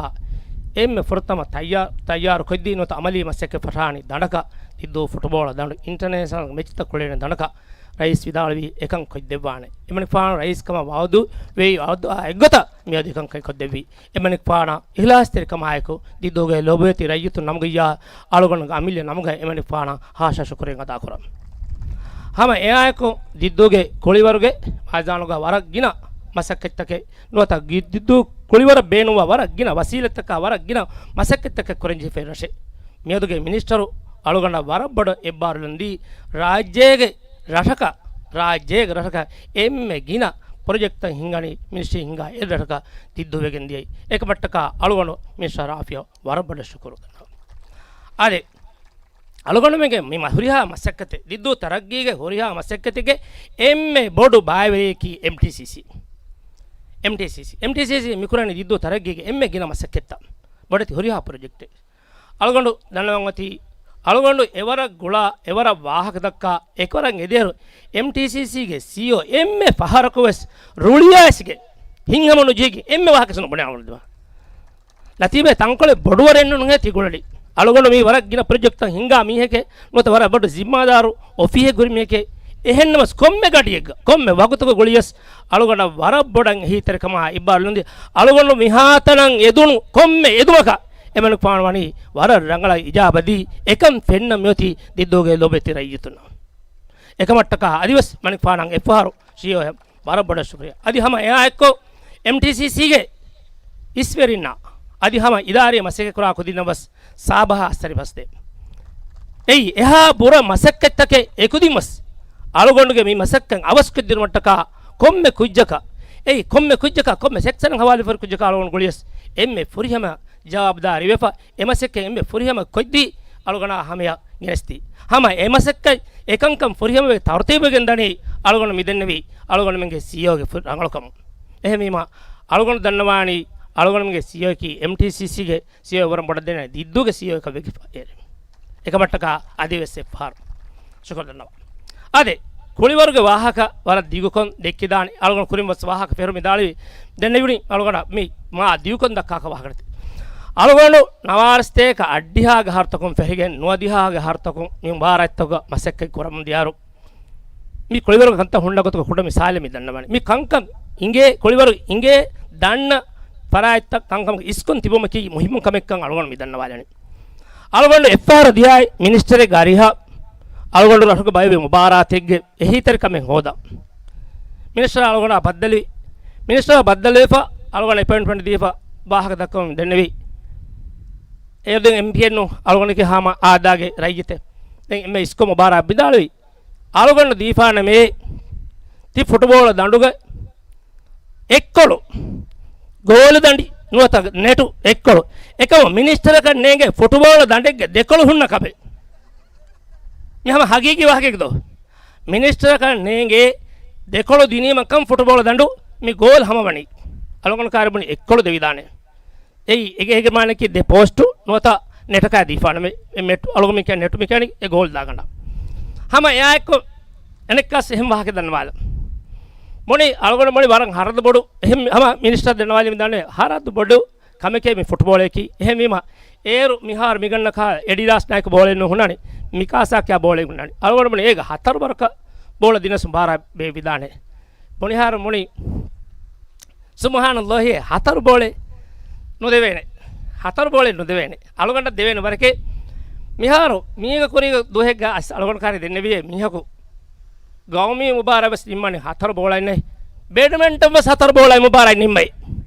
އެންމެ ފުރަތަމަ ތައްޔާ-، ތައްޔާރު ކޮށްދީ ނުވަތަ ޢަމަލީ މަސައްކަތް ފަށާނީ ދަނޑަކަށް ދިއްދޫ ފުޓްބޯޅަ ދަނޑު އިންޓަރނޭޝަނަލް މެޗްތައް ކުޅޭނެ ދަނޑަކަށް ރައީސް ވިދާޅުވީ އެކަން ކޮށްދެއްވާނެ. އެމަނިކުފާނު ރައީސް ކަމަށް ވަޢުދު ވެއި ވަޢުދާ އެއްގޮތަށް މިއަދު އެކަން ކޮށްދެއްވީ. އެމަނިކުފާނަށް އިޚްލާޞްތެރިކަމާއެކު ދިއްދޫގެ ލޯބިވެތި ރައްޔިތުން ނަމުގައްޔާ އަޅުގަނޑުގެ އަމިއްލަ ނަމުގައި އެމަނިކުފާނަށް ހާ ޝާ ޝުކުރެއް އަދާކުރަން. ހަމަ އެއާއެކު ދިއްދޫގެ ކުޅިވަރުގެ މައިދާނުގަ ވަރަށް ގިނަ މަސައްކަތްތަކެއް ނުވަތަ ގި-، ދިއްދޫ ކުޅިވަރަށް ބޭނުންވާ ވަރަށް ގިނަ ވަސީލަތްތަކާ ވަރަށް ގިނަ މަސައްކަތްތަކެއް ކުރަންޖެހިފައި ރަށެއް. މިއަދުގެ މިނިސްޓަރު އަޅުގަނޑަށް ވަރަށް ބޮޑަށް އެއްބާރުލަން ދީ ރާއްޖޭގެ ރަށަކަށް، ރާއްޖޭގެ ރަށަކަށް އެންމެ ގިނަ ޕްރޮޖެކްޓްތައް ހިންގަނީ މިނިސްޓްރީ ހިންގާ އެއް ރަށަކަށް ދިއްދޫވެގެން ދިޔައީ. އެކަމަށްޓަކާ އަޅުގަނޑު މިނިސްޓަރ ރާފިޢަށް ވަރަށް ބޮޑަށް ޝުކުރު ދަންނަވަން. އާދެ، އަޅުގަނޑުމެންގެ މި މަ-، ހުރިހާ މަސައްކަތެއް، ދިއްދޫ ތަރައްގީގެ ހުރިހާ މަސައްކަތެއްގެ އެންމެ ބޮޑު ބާއިވެރިޔަކީ އެމްޓީސީސީ. އެމްޓީސީސީ، އެމްޓީސީސީ މިކުރަނީ ދިއްދޫ ތަރައްގީގެ އެންމެ ގިނަ މަސައްކަތްތައް، ބޮޑެތި ހުރިހާ ޕްރޮޖެކްޓެއް. އަޅުގަނޑު ދަންނަވަން އޮތީ، އަޅުގަނޑު އެވަރަށް ގުޅާ، އެވަރަށް ވާހަކަ ދައްކާ، އެކަވަރަށް އެދޭއިރު، އެމްޓީސީސީގެ ސީއީއޯ އެންމެ ފަހަރަކު ވެސް ރުޅިއައިސްގެ ހިތްހަމަ ނުޖެހިގެން އެންމެ ވާހަކަ ނުބުނެ އަޅުގަނޑު ދިމާ. ލަތީފް ބޭ ތަންކޮޅެއް ބޮޑުވަރެއް ނޫނޭ ތި ގުޅަނީ. އަޅުގަނޑު މީ ވަރަށް ގިނަ ޕްރޮޖެކްޓްތައް ހިންގާ މީހެކޭ، ނުވަތަ ވަރަށް ބޮޑު ޒިންމާދާރު އޮފީހެއް ހުރި މީހެކޭ. އެހެންނަމަސް ކޮންމެ ގަޑިއެއްގަ، ކޮންމެ ވަގުތުގަ ގުޅިޔަސް އަޅުގަނޑަށް ވަރަށް ބޮޑަށް އެހީތެރިކަމާ އިއްބާރު ލުނދި. އަޅުގަނޑު މިހާތަނަށް އެދުނު ކޮންމެ އެދުމަކަށް އެމަނިކުފާނު ވަނީ ވަރަށް ރަނގަޅަށް އިޖާބަ ދީ، އެކަން ފެންނަން މިއޮތީ ދިއްދޫގެ ލޯބިވެތި ރައްޔިތުންނަށް. އެކަމަށްޓަކާ އަދިވެސް މަނިކުފާނަށް އެއްފަހަރު ސީއީއޯއަށް ވަރަށް ބޮޑަށް ޝުކުރިއްޔާ. އަދި ހަމަ އެއާއެއްކޮށް، އެމްޓީސީސީގެ އިސްވެރިންނާ އަދި ހަމަ އިދާރީ މަސައްކަތްކުރާ ކުދިންނަށް ވެސް ސާބަހާ އަސްތަރި ފަސްދޭ. އެއީ އެހާ ބުރަ މަސައްކަތްތަކެއް އެކުދިން ވެސް އަޅުގަނޑުގެ މި މަސައްކަތް އަވަސްކޮށްދިނުމަށްޓަކާ ކޮންމެ ކުއްޖަކަށް، އެއީ ކޮންމެ ކުއްޖަކަށް ކޮންމެ ސެކްޝަނަށް ހަވާލުވެފައި ކުއްޖަކަށް އަޅުގަނޑު ގުޅިޔަސް އެންމެ ފުރިހަމަ ޖަވާބުދާރީވެފަ، އެ މަސައްކަތް އެންމެ ފުރިހަމަ ކޮށްދީ އަޅުގަނޑާ ހަމަޔަށް ގެނެސްދީ. ހަމަ އެ މަސައްކަތް އެކަންކަން ފުރިހަމަވެ ތަރުތީބުވެގެން ދަނީ އަޅުގަނޑު މިދެންނެވީ އަޅުގަނޑުމެންގެ ސީއީއޯގެ ފު-، ރަނގަޅުކަމުން. އެހެންވީމަ، އަޅުގަނޑު ދަންނަވާނީ އަޅުގަނޑުމެންގެ ސީއީއޯއަކީ އެމްޓީސީސީގެ ސީއީއޯ ވަރަށް ބޮޑަށް ދެންނެވި ދިއްދޫގެ ސީއީއޯއަކަށް ވެގެފަ އޭރު. އެކަމަށްޓަކާ އަދިވެސް އެއްފަހަރު ޝުކުރު ދަންނަވާ. އާދެ، ކުޅިވަރުގެ ވާހަކަ ވަރަށް ދިގުކޮށް ދެއްކިދާނެ. އަޅުގަނޑު ކުރިން ވެސް ވާހަކަ ފެށުމި ދާޅިވި ދެންނެވުނީ އަޅުގަނޑަށް މި މާ ދިގުކޮށް ދައްކާކަށް ވާހަކަ ނެތި. އަޅުގަނޑު ނަވާރަސްތޭކަ އަށްޑިހާގެ އަހަރުތަކުން ފެށިގެން ނުވަދިހާގެ އަހަރުތަކުން މި މުބާރާތްތަކުގަ މަސައްކަތް ކުރަމުން ދިޔާއިރު، މި ކުޅިވަރުގެ ކަންތައް ހުންނަ ގޮތުގަ ކުޑަ މިސާލެއް މި ދަންނަވަނީ. މި ކަންކަން އިނގޭ، ކުޅިވަރު އިނގޭ ދަންނަ ފަރާތްތައް ކަންކަމަށް އިސްކޮށް ތިބުމަކީ މުހިއްމު ކަމެއްކަން އަޅުގަނޑު މި ދަންނަވާލަނީ. އަޅުގަނޑު އެއްފަހަރު ދިޔައީ މިނިސްޓަރެއްގެ އަރިހަށް އަޅުގަނޑު ރަށުގެ ބައިވެރި މުބާރާތެއްގެ އެހީތެރިކަމެއް ހޯދަން. މިނިސްޓަރ އަޅުގަނޑާ ބައްދަލުވި، މިނިސްޓަރ ބައްދަލުވެފަ އަޅުގަނޑަށް އެޕޮއިންޓްމަންޓް ދީފަ ވާހަކަ ދައްކަމުން ދެންނެވި. އޭރު ދެން އެމްޕީއެއްނު އަޅުގަނޑަކީ ހަމަ އާދާގެ ރައްޔިތެއް. ދެން އެންމެ އިސްކޮށް މުބާރާތް ވިދާޅުވި. އަޅުގަނޑު ދީފާނަމޭ ތި ފުޓުބޯޅަ ދަނޑުގަ އެއްކޮޅު ގޯލު ދަނޑި ނުވަތަ ނެޓު އެއްކޮޅު. އެކަމަ މިނިސްޓަރަކަށް ނޭނގޭ ފުޓުބޯޅަ ދަނޑެއްގެ ދެކޮޅު ހުންނަ ކަމެއް. މި ހަމަ ހަގީގީ ވާހަކައެއް ދޯ؟ މިނިސްޓަރަކަށް ނޭނގޭ ދެކޮޅު ދިނީމަ ކަން ފުޓުބޯޅަ ދަނޑު މި ގޯލް ހަމަވަނީ. އަޅުގަނޑު ކާރި ބުނި އެއްކޮޅު ދެވިދާނެ. އެއީ، އޭގެ، އޭގެ މާނައަކީ ދެ ޕޯސްޓު ނުވަތަ ނެޓަކާ ދީފާނަމޭ، އެ މެޓު، އަޅުގަނޑު މި ކިޔާ ނެޓު މި ކިޔާނީ އެ ގޯލް ދާގަނޑަށް. ހަމަ އެއާއެއްކޮށް އަނެއްކާސް އެހެން ވާހަކަ ދަންނަވާލަ. މޮނި އަޅުގަނޑު މޮނި ވަރަށް ހަރަދު ބޮޑު، އެހެން ހަމަ މިނިސްޓަރ ދަންނަވާލީ މި ދާނެ ހަރަދު ބޮޑު ކަމެކޭ މި ފުޓްބޯޅައަކީ. އެހެންވީމަ، އޭރު މިހާރު މިގަންނަކާ އެޑިޑާސް ނައިކް ބޯޅައެއް ނުހުންނާނެ، މިކާސާ ކިޔާ ބޯޅައެއް ހުންނާނެ. އަޅުގަނޑު މޮނި އޭގަ ހަތަރު ވަރަކަށް ބޯޅަ ދިނަސް މުބާރާތް ބޭއްވިދާނެ. ބުނިހާރު މުނި، ސުބުހާނައްލާހި، ހަތަރު ބޯޅަ ނުދެވޭނެ. ހަތަރު ބޯޅަ ނުދެވޭނެ. އަޅުގަނޑަށް ދެވޭނެ ވަރެކޭ. މިހާރު މީގަ ކުރީގަ ދުވަހެއްގަ އަސް އަޅުގަނޑު ކާރި ދެންނެވިއޭ މީހަކު ގައުމީ މުބާރާތް ވެސް ނިންމާނެ ހަތަރު ބޯޅައިންނޭ. ބެޑްމިންޓަން ވެސް ހަތަރު ބޯޅައި މުބާރާތް ނިންމައި.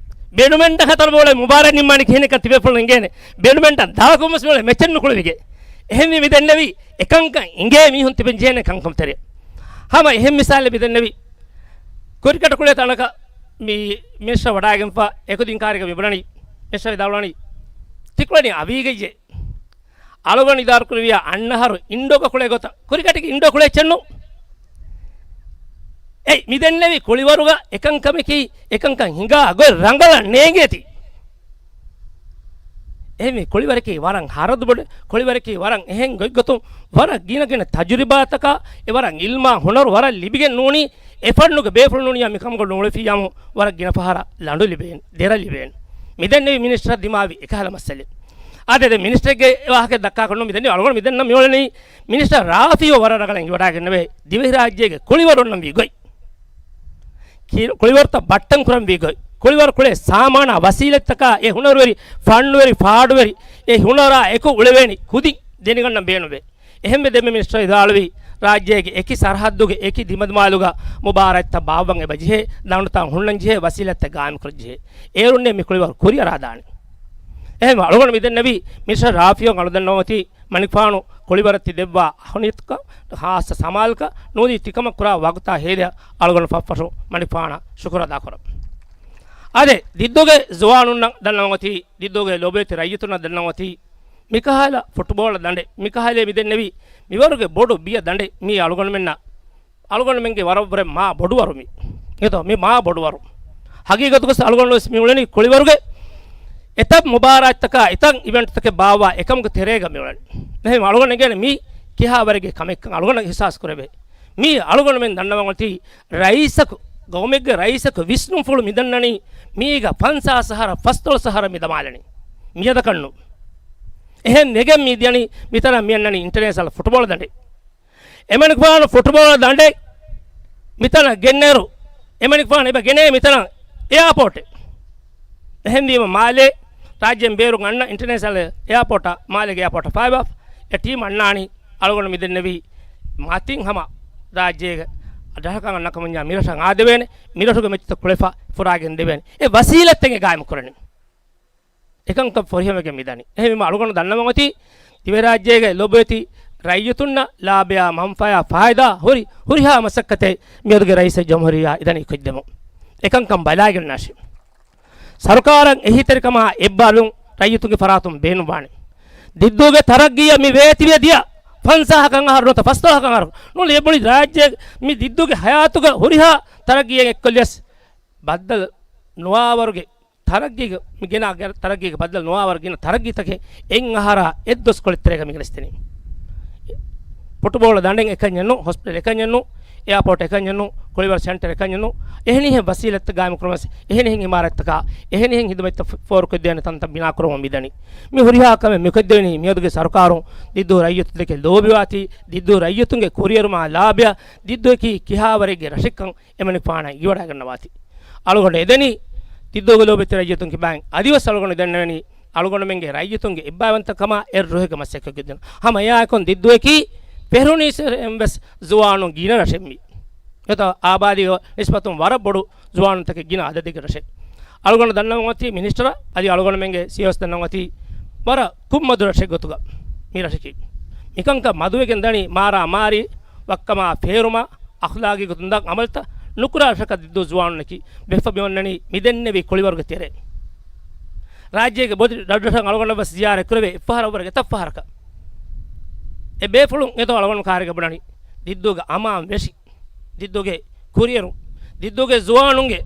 ބެޑްމިންޓަން ހަތަރު ބޯޅައި މުބާރާތް ނިންމާނެ ކިހިނެއްކަން ތިބޭފުޅުން އެނގޭނެ. ބެޑްމިންޓަން ދާކުން ވެސް މިއުޅޭ މެޗެއް ނުކުޅެވިގެން. އެހެންވީ މި ދެންނެވީ އެކަންކަން އިނގޭ މީހުން ތިބެން ޖެހޭނެ ކަންކަމު ތެރެއަށް. ހަމަ އެހެން މިސާލެއް މި ދެންނެވީ. ކުރިކަޓު ކުޅޭ ތަނަކަށް މި މިނިސްޓަރ ވަޑައިގެންފަ އެކުދިން ކާރިގަ މި ބުނަނީ. މިނިސްޓަރ ވިދާޅުވަނީ ތިކުޅެނީ އަވީގައްޔޭ. އަޅުގަނޑު އިދާރު ކުރެވިޔާ އަންނަ އަހަރު އިންޑޯގަ ކުޅޭ ގޮތަށް. ކުރިކަޓުގެ އިންޑޯ ކުޅޭ އެއްޗެއްނު. އެއް މި ދެންނެވި ކުޅިވަރުގަ އެކަންކަމަކީ އެކަންކަން ހިނގާ ގޮތް ރަނގަޅަށް ނޭނގޭތީ. އެހެންވީ ކުޅިވަރަކީ ވަރަށް ހަރަދު ބޮޑެ، ކުޅިވަރަކީ ވަރަށް އެހެން ގޮތްގޮތުން ވަރަށް ގިނަގިނަ ތަޖުރިބާތަކާ އެ ވަރަށް އިލްމާ ހުނަރު ވަރަށް ލިބިގެން ނޫނީ އެ ފަންނުގެ ބޭފުޅުން ނޫނިޔާ މިކަމުގަ ނޫޅެފިއްޔާމު ވަރަށް ގިނަ ފަހަރަށް ލަނޑު ލިބޭނެ، ދެރަ ލިބޭނެ. މި ދެންނެވި މިނިސްޓަރ ދިމާވި އެކަހަލަ މައްސަލެއް. އާދެ، ދެ މިނިސްޓަރެއްގެ ވާހަކަ ދައްކާކަށް ނޫން މި ދެންނެވި އަޅުގަނޑު މި ދެންނަ މިއުޅެނީ މިނިސްޓަރ ރާފިޔޯ ވަރަށް ރަނގަޅަށް އިނގިވަޑައިގެންނެވޭ ދިވެހިރާއްޖޭގެ ކުޅިވަރުންނަށް ވީ ގޮތް. ކި-، ކުޅިވަރުތައް ބައްޓަން ކުރަން ވީ ގޮތް. ކުޅިވަރު ކުޅޭ ސާމާނާ ވަސީލަތްތަކާ އެ ހުނަރުވެރި، ފަންނުވެރި، ފާޑުވެރި، އެ ހުނަރާ އެކު އުޅެވޭނީ ކުދިން ދެނެގަންނަން ބޭނުންވޭ. އެހެންވެ ދެންމެ މިނިސްޓަރ ވިދާޅުވީ، ރާއްޖޭގެ އެކި ސަރަހައްދުގެ އެކި ދިމަދިމާލުގަ މުބާރާތްތައް ބާއްވަން އެބަޖެހޭ، ދަނޑުތައް ހުންނަން ޖެހޭ، ވަސީލަތްތައް ގާއިމްކުރަން ޖެހޭ. އޭރުންނޭ މި ކުޅިވަރު ކުރިއަރާދާނެ. އެހެން އަޅުގަނޑު މިދެންނެވީ، މިނިސްޓަރ ރާފިޔޯ އަޅުދެންނަވަތީ، މަނިކުފާނު ކުޅިވަރަށް ތި ދެއްވާ އަހަނިޔަތަކަށް ހާއްސަ ސަމާލަކަށް ނޫނީ ތިކަމަށް ކުރާ ވަގުތާ ހޭދަޔަށް އަޅުގަނޑު ފަށްފަށު މަނިކުފާނަށް ޝުކުރު އަދާކުރަން. އާދެ، ދިއްދޫގެ ޒުވާނުންނަށް ދަންނަވަން އޮތީ، ދިއްދޫގެ ލޯބިވެތި ރައްޔިތުންނަށް ދަންނަވަން އޮތީ، މިކަހަލަ ފުޓްބޯޅަ ދަނޑެއް، މިކަހަލޭ މިދެންނެވީ މިވަރުގެ ބޮޑު ބިޔަ ދަނޑެއް މީ އަޅުގަނޑުމެންނަށް، އަޅުގަނޑުމެންގެ ވަރަށްވުރެ މާ ބޮޑުވަރު މީ. އެތޯ، މި މާ ބޮޑުވަރު. ހަގީގަތުގަސް އަޅުގަނޑުވެސް މި އުޅެނީ ކުޅިވަރުގެ އެތައް މުބާރާތްތަކާ، އެތައް އިވެންޓްތަކެއް ބާއްވާ އެކަމުގެ ތެރޭގަ މި އުޅެނީ. އެހެން އަޅުގަނޑު އެނގޭނެ މީ ކިހާވަރެއްގެ ކަމެއްކަން އަޅުގަނޑަށް އިހްސާސް ކުރެވޭ. މީ އަޅުގަނޑުމެން ދަންނަވަން އޮތީ ރައީސަކު، ގައުމެއްގެ ރައީސަކު ވިސްނުންފުޅު މިދަންނަނީ މީގަ ފަންސާސް އަހަރަށް، ފަސްދޮޅަސް އަހަރަށް މި ދަމާލަނީ. މިއަދަކަށްނު. އެހެން ވެގެން މި ދިޔަނީ މިތަނަށް މި އަންނަނީ އިންޓަރނޭޝަނަލް ފުޓްބޯޅަ ދަނޑެއް. އެމަނިކުފާނު ފުޓްބޯޅަ ދަނޑެއް މިތަނަށް ގެންނައިރު، އެމަނިކުފާނު އެބަ ގެނޭ މިތަނަށް އެއާޕޯޓެއް. އެހެންވީމަ މާލޭ ރާއްޖޭން ބޭރުން އަންނަ އިންޓަރނޭޝަނަލް އެއާޕޯޓަށް، މާލޭގެ އެއާޕޯޓަށް ފައިވާފަ އެ ޓީމް އަންނާނީ އަޅުގަނޑު މިދެންނެވީ މަތިން ހަމަ ރާއްޖޭގެ އަދަހަކަށް އަންނަ ކަމަށް މިރަށަށް އާދެވޭނެ، މިރަށުގެ މެޗްތައް ކުޅެފަ ފުރާގެން ދެވޭނެ. އެ ވަސީލަތެއް ގާއިމު ކުރަނީ. އެކަންކަން ފޮރިހަމަގެ މިދަނީ. އެހެންވީމަ އަޅުގަނޑު ދަންނަވަން އޮތީ، ދިވެހިރާއްޖޭގެ ލޮބުވެތި ރައްޔިތުންނަށް ލާބަޔާ މަންފާޔާ ފާއިދާ ހުރި، ހުރިހާ މަސައްކަތެއް މިއަދުގެ ރައީސެއް ޖަމްހޫރިއްޔާ އިދަނީ ކޮށްދެމުން. އެކަންކަން ބަލާގެންނާށި. ސަރުކާރަށް އެހީތެރިކަމާ އެއްބާލުން ރައްޔިތުންގެ ފަރާތުން ބޭނުންވާނެ. ދިއްދޫގެ ތަރައްގީއަށް މި ވޭތިވެ ދިޔަ ފަންސާހަކަށް އަހަރު ނުވަތަ ފަސްދޮޅަހަކަށް އަހަރު ނޫނީ އެބުނި ރާއްޖޭ މި ދިއްދޫގެ ހަޔާތުގަ ހުރިހާ ތަރައްގީއެއް އެއްކޮށްލިޔަސް ބައްދަލު ނުވާވަރުގެ ތަރައްގީގެ، މި ގެނާ ގެ-، ތަރައްގީގެ ބައްދަލު ނުވާވަރު ގިނަ ތަރައްގީތަކެއް އެއް އަހަރާ އެއް ދުވަސްކޮޅެއް ތެރޭގަ މި ގެނެސްދެނީ. ފުޓުބޯޅަ ދަނޑެއް އެކަންޏެއް ނޫން، ހޮސްޕިޓަލް އެކަންޏެއް ނޫން، އެއާޕޯޓް އެކަންޏެއް ނޫން، ކުޅިވަރު ސެންޓަރ އެކަންޏެއް ނޫން، އެހެނިހެން ވަސީލަތްތައް ގާއިމުކުރުމަށް އެހެނިހެން އިމާރާތްތަކާ، އެހެނިހެން ހިދުމަތްތައް ފޯރުކޮށްދޭނެ ތަންތަން ބިނާކުރަމުން މިދަނީ. މި ހުރިހާ ކަމެއް މިކޮށްދެވެނީ މިއަދުގެ ސަރުކާރުން ދިއްދޫ ރައްޔިތުންދެކެ ލޯބިވާތީ، ދިއްދޫ ރައްޔިތުންގެ ކުރިއެރުމާ ލާބިޔާ، ދިއްދޫއަކީ ކިހާވަރެއްގެ ރަށެއްކަން އެމަނިކުފާނަށް އިވަޑައިގަންނަވާތީ. އަޅުގަނޑު އެދެނީ ދިއްދޫގެ ލޯބިވެތި ރައްޔިތުން ކިބައިން އަދިވެސް އަޅުގަނޑު ދެންނެވެނީ އަޅުގަނޑުމެންގެ ރައްޔިތުންގެ އެއްބައިވަންތަކަމާ އެއްރުހެއްގެ މަސައްކަތްކޮށްދިނުން. ހަމަ އެއާއެކުން ދިއްދޫއަކީ ފެށުނީސް އެއްވެސް ޒުވާނުން ގިނަ ރަށެއް މީ. އެތަ އާބާދީގެ ނިސްބަތުން ވަރަށް ބޮޑު ޒުވާނުންތަކެއް ގިނަ އަދަދެއްގެ ރަށެއް. އަޅުގަނޑު ދަންނަވަން އޮތީ މިނިސްޓަރ އަދި އަޅުގަނޑުމެންގެ ސީއީއޯސް ދަންނަވަން އޮތީ ވަރަށް ކުށްމަދު ރަށެއް ގޮތުގަ މި ރަށަކީ. މިކަންކަން މަދުވެގެން ދަނީ މާރާ މާރީ ވައްކަމާ ފޭރުމާ އަޚްލާގީ ގޮތުން ދާ އަމަލްތައް ނުކުރާ ރަށަކަށް ދިއްދޫ ޒުވާނުންނަކީ ބޭފަ މި އޮންނަނީ މިދެންނެވި ކުޅިވަރުގެ ތެރޭ. ރާއްޖޭގެ ބޮޑެތި ރަށްރަށަށް އަޅުގަނޑަށް ވެސް ޒިޔާރަތް ކުރެވޭ އެއްފަހަރަށްވުރެ އެތައް ފަހަރަކަށް. އެ ބޭފުޅުން އެތޯ އަޅުގަނޑު ކާރިގަ ބުނަނީ ދިއްދޫގެ އަމާން ވެށި، ދިއްދޫގެ ކުރިއެރުން، ދިއްދޫގެ ޒުވާނުންގެ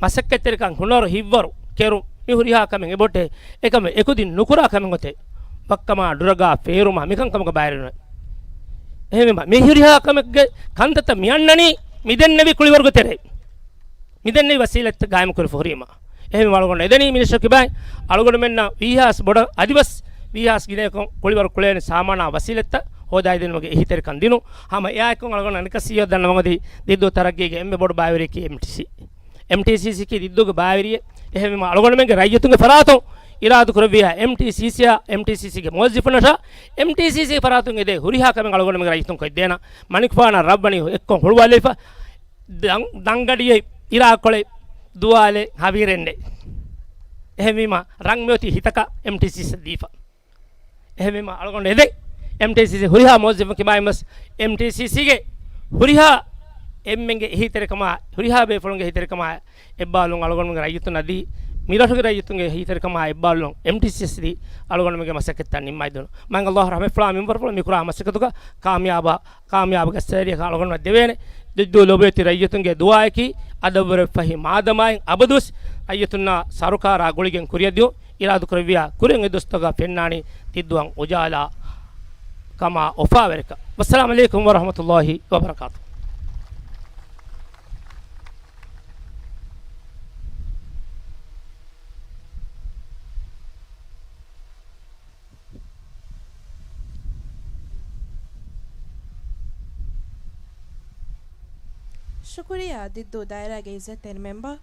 މަސައްކަތްތެރިކަން، ހުނަރު ހިއްވަރު ކެރުން، މި ހުރިހާ ކަމެއް އެބޮޓޭ. އެކަމެއް އެކުދިން ނުކުރާ ކަމެއް އޮތޭ. ވައްކަމާ ޑުރަގާ ފޭރުމާ މިކަންކަމުގަ ބައިވެރިނުވޭ. އެހެންވީމަ، މި ހުރިހާ ކަމެއްގެ ކަންތައްތައް މި އަންނަނީ މިދެންނެވި ކުޅިވަރުގެ ތެރޭ. މިދެންނެވި ވަސީލަތްތައް ގާއިމުކުރި ފުހުރީމަ. އެހެންވީމަ އަޅުގަނޑު އެދެނީ މިނިސްޓަރ ކިބައިން އަޅުގަނޑުމެންނަށް ވީހާސް ބޮޑަށް އަދިވެސް ވީހާސް ގިނައަކުން ކުޅިވަރު ކުޅޭނެ ސާމާނާ ވަސީލަތްތައް ހޯދައިދިނުމުގެ އެހީތެރިކަން ދިނުން. ހަމަ އެއާއެކުން އަޅުގަނޑު އަނެކަސް ސީއީއޯ ދަންނަވަން އޮތީ ދިއްދޫ ތަރައްގީގެ އެންމެ ބޮޑު ބައިވެރިޔަކީ އެމްޓީސީ. އެމްޓީސީސީ އަކީ ދިއްދޫގެ ބައިވެރިއެއް. އެހެންވީމަ އަޅުގަނޑުމެންގެ ރައްޔިތުންގެ ފަރާތުން އިރާދަކުރެއްވިއްޔާ އެމްޓީސީސީއާ، އެމްޓީސީސީގެ މުވައްޒިފުންނަށާ، އެމްޓީސީސީގެ ފަރާތުން އެދޭ ހުރިހާ ކަމެއް އަޅުގަނޑުމެންގެ ރައްޔިތުން ކޮށްދޭނަ. މަނިކުފާނަށް ރަށްވަނީ އެއްކޮށް ހުޅުވާލައިފަ، ދަން-، ދަންގަޑިއެއް، އިރާކޮޅެއް، ދުވާލެއް، ހަވީރެއް ނެތް. އެހެންވީމަ ރަން މިއޮތީ ހިތަކަށް އެމްޓީސީސީ ދީފަ. އެހެންވީމަ އަޅުގަނޑު އެދެން އެމްޓީސީސީ ހުރިހާ މުވައްޒިފުން ކިބައިން ވެސް އެމްޓީސީސީގެ ހުރިހާ އެންމެންގެ އެހީތެރިކަމާ، ހުރިހާ ބޭފުޅުންގެ އެހީތެރިކަމާ އެއްބާލުން އަޅުގަނޑުމެންގެ ރައްޔިތުން އަދި މިރަށުގެ ރައްޔިތުންގެ އެހީތެރިކަމާ އެއްބާލުން އެމްޓީސީސީ ދީ އަޅުގަނޑުމެންގެ މަސައްކަތްތައް ނިންމައިދުން. މާތް ﷲ ރަޙްމަތްފުޅާ މިންވަރުފުޅު މިކުރާ މަސައްކަތުގަ ކާމިޔާބާ، ކާމިޔާބުގެ ސައިރިއަކަށް އަޅުގަނޑުމެން ދެވޭނެ. ދިއްދޫ ލޯބިވެތި ރައްޔިތުންގެ ދުޢާއަކީ އަދަށްވުރެ ފަހި މާދަމާއިން އަބަދުވެސް ރައްޔިތުންނާ ސަރުކާރާ ގުޅިގެން ކުރިއަށް ދިޔުން. އިރާދަކުރެއްވިޔާ ކުރިން އެ ދުވަސްތަކުގަ ފެންނާނީ ދިއްދޫއަށް އުޖާލާ ކަމާ އުފާވެރިކަން. ވައްސަލާމް ޢަލައިކުމް ވަރަޙްމަތުﷲ ވަބަރަކާތުހު. ޝުކުރިއްޔާ ދިއްދޫ ދާއިރާގެ އިއްޒަތްތެރި މެމްބަރ.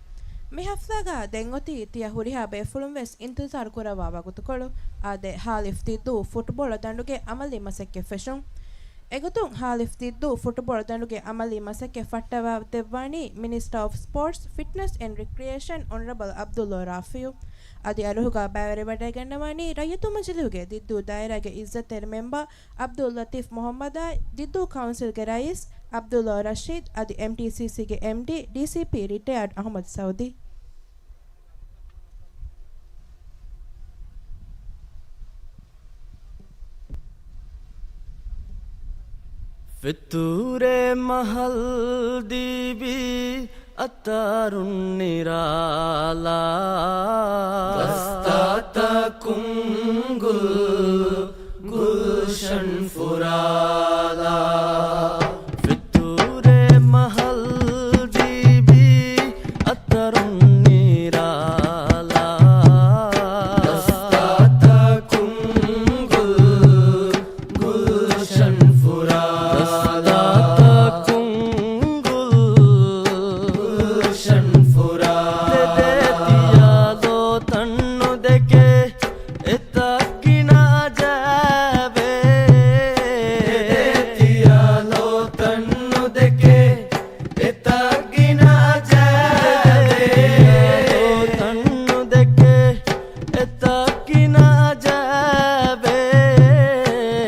މި ޙަފްލާގަ ދެން އޮތީ ތިޔަ ހުރިހާ ބޭފުޅުން ވެސް އިންތިޒާރު ކުރައްވާ ވަގުތުކޮޅު. އާދެ، ހާލިފް ދިއްދޫ ފުޓްބޯޅަ ދަނޑުގެ އަމަލީ މަސައްކަތް ފެށުން. އެގޮތުން ހާލިފް ދިއްދޫ ފުޓްބޯޅަ ދަނޑުގެ އަމަލީ މަސައްކަތް ފައްޓަވާދެއްވާނީ މިނިސްޓަރ އޮފް ސްޕޯޓްސް، ފިޓްނަސް އެންޑް ރިކްރިއޭޝަން އޮނަރަބަލް ޢަބްދުﷲ ރާފިޢު. އަދި އަރިހުގަ ބައިވެރިވަޑައިގަންނަވާނީ ރައްޔިތު މަޖިލީހުގެ ދިއްދޫ ދާއިރާގެ އިއްޒަތްތެރި މެމްބަރ ޢަބްދުއްލަތީފް މުޙައްމަދާއި، ދިއްދޫ ކައުންސިލްގެ ރައީސް ޢަބްދުﷲ ރަޝީދް، އަދި އެމްޓީސީސީގެ އެމްޑީ، ޑީސީޕީ ރިޓަޔާޑް އަޙްމަދު ސައުދީ. ފިތުރެ މަހަލް ދީބި އަތަރުން ނިރާލާ. ދަސްތާތަކުން ގުލް، ގުލްޝަން ފުރާލާ. ފިތުރެ މަހަލް ދީބި އަތަރުން ނިރާލާ. ދަސްތާތަކުން ގުލް، ގުލްޝަން ފުރާ. ދަސްތާތަކުން ގުލް، ގުލްޝަން ފުރާ. ދެދޭތިޔާ ލޯތަން ނުދެކޭ އެތައް ގިނަ އަޖައިބެއް. ދެދޭތިޔާ ލޯތަން ނުދެކޭ އެތައް ގިނަ އަޖައިބެއް. ލޯތަން ނުދެކޭ އެތައް ގިނަ އަޖައިބެއް.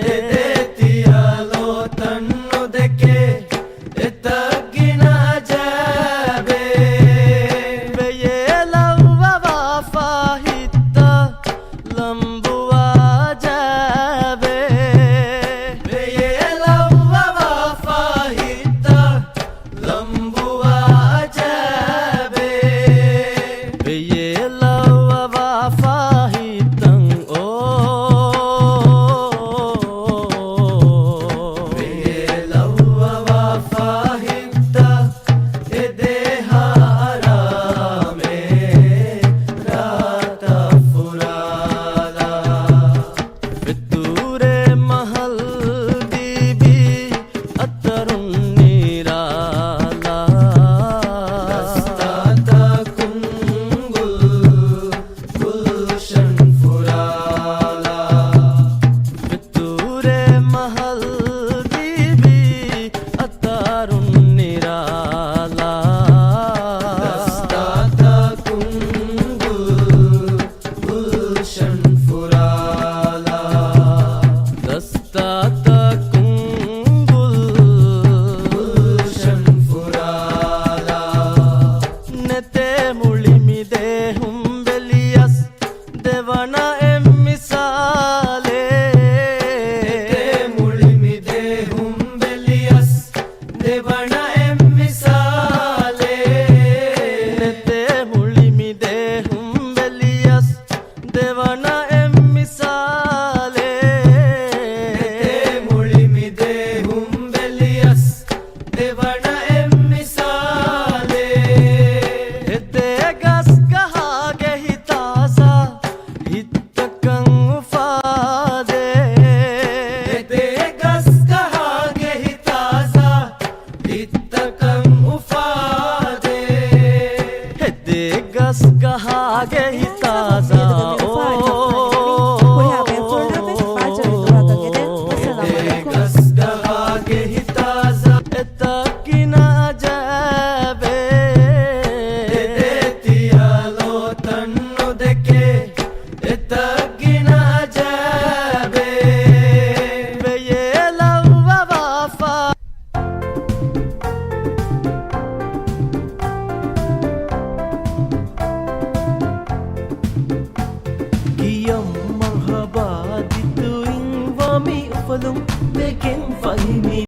ދެދޭތިޔާ ލޯތަން ނުދެކޭ އެތައް ގިނަ އަޖައިބެއް. ވެޔޭ ލައްވަވާފާ ހިތްތައް ލަނބުވާ އަޖައިބެއް. ވެޔޭ ލައްވަވާފާ ހިތްތައް ލަނބުވާ އަޖައިބެއް. ވެޔޭ ލައްވަވާފާ ހިތްތައް އޯ. ވެޔޭ ލައްވަވާފާ ހިތްތައް އެދޭހާ އަރާމެއް ރާތައް ފުރާލާ. ފިތުރެ މަހަލް ދީބި އަތަރުން ނިރާލާ. ދަސްތާތަކުން ގުލް، ގުލްޝަން ފުރާލާ. ފިތުރެ މަހަލް ދީބި އަތަރުން ނިރާލާ. ދަސްތާތަކުން ގުލް، ގުލްޝަން ފުރާލާ. ދަސްތާތަކުން ގުލް، ގުލްޝަން ފުރާލާ. ނެތޭ މުޅި މި ދޭ ހުން ބެލިޔަސް ދެވަނަ އެއް މިސާލެއް. ނެތޭ މުޅި މި ދޭ ހުން ބެލިޔަސް ދެވަނަ އެއް މިސާލެއް. ނެތޭ މުޅި މި ދޭ ހުން ބެލިޔަސް ދެވަނަ އެއް މިސާލެއް. ނެތޭ މުޅި މި ދޭ ހުން ބެލިޔަސް ދެވަނަ އެއް މިސާލެއް. އެދޭ ގަސްގަހާގެ ހިތާޒާ ހިތް ތަކަށް އުފާދޭ. އެދޭ ގަސްގަހާގެ ހިތާޒާ ހިތްތަކަށް އުފާދޭ. އެދޭ ގަސްގަހާގެ ހިތާޒާ އޯ. އެދޭ ގަސްގަހާގެ ހިތާޒާ އެތައް ގިނަ އަޖައިބެއް. އެދޭ ތިޔަ ލޯތަން ނުދެކޭ އެތައް ގިނަ އަޖައިބެއް. ވެޔޭ ލައްވަވާފާ. ކިޔަން މަރްހަބާ ދިތުއިން ވަމި އުފަލުން ވެގެން ފަހި މި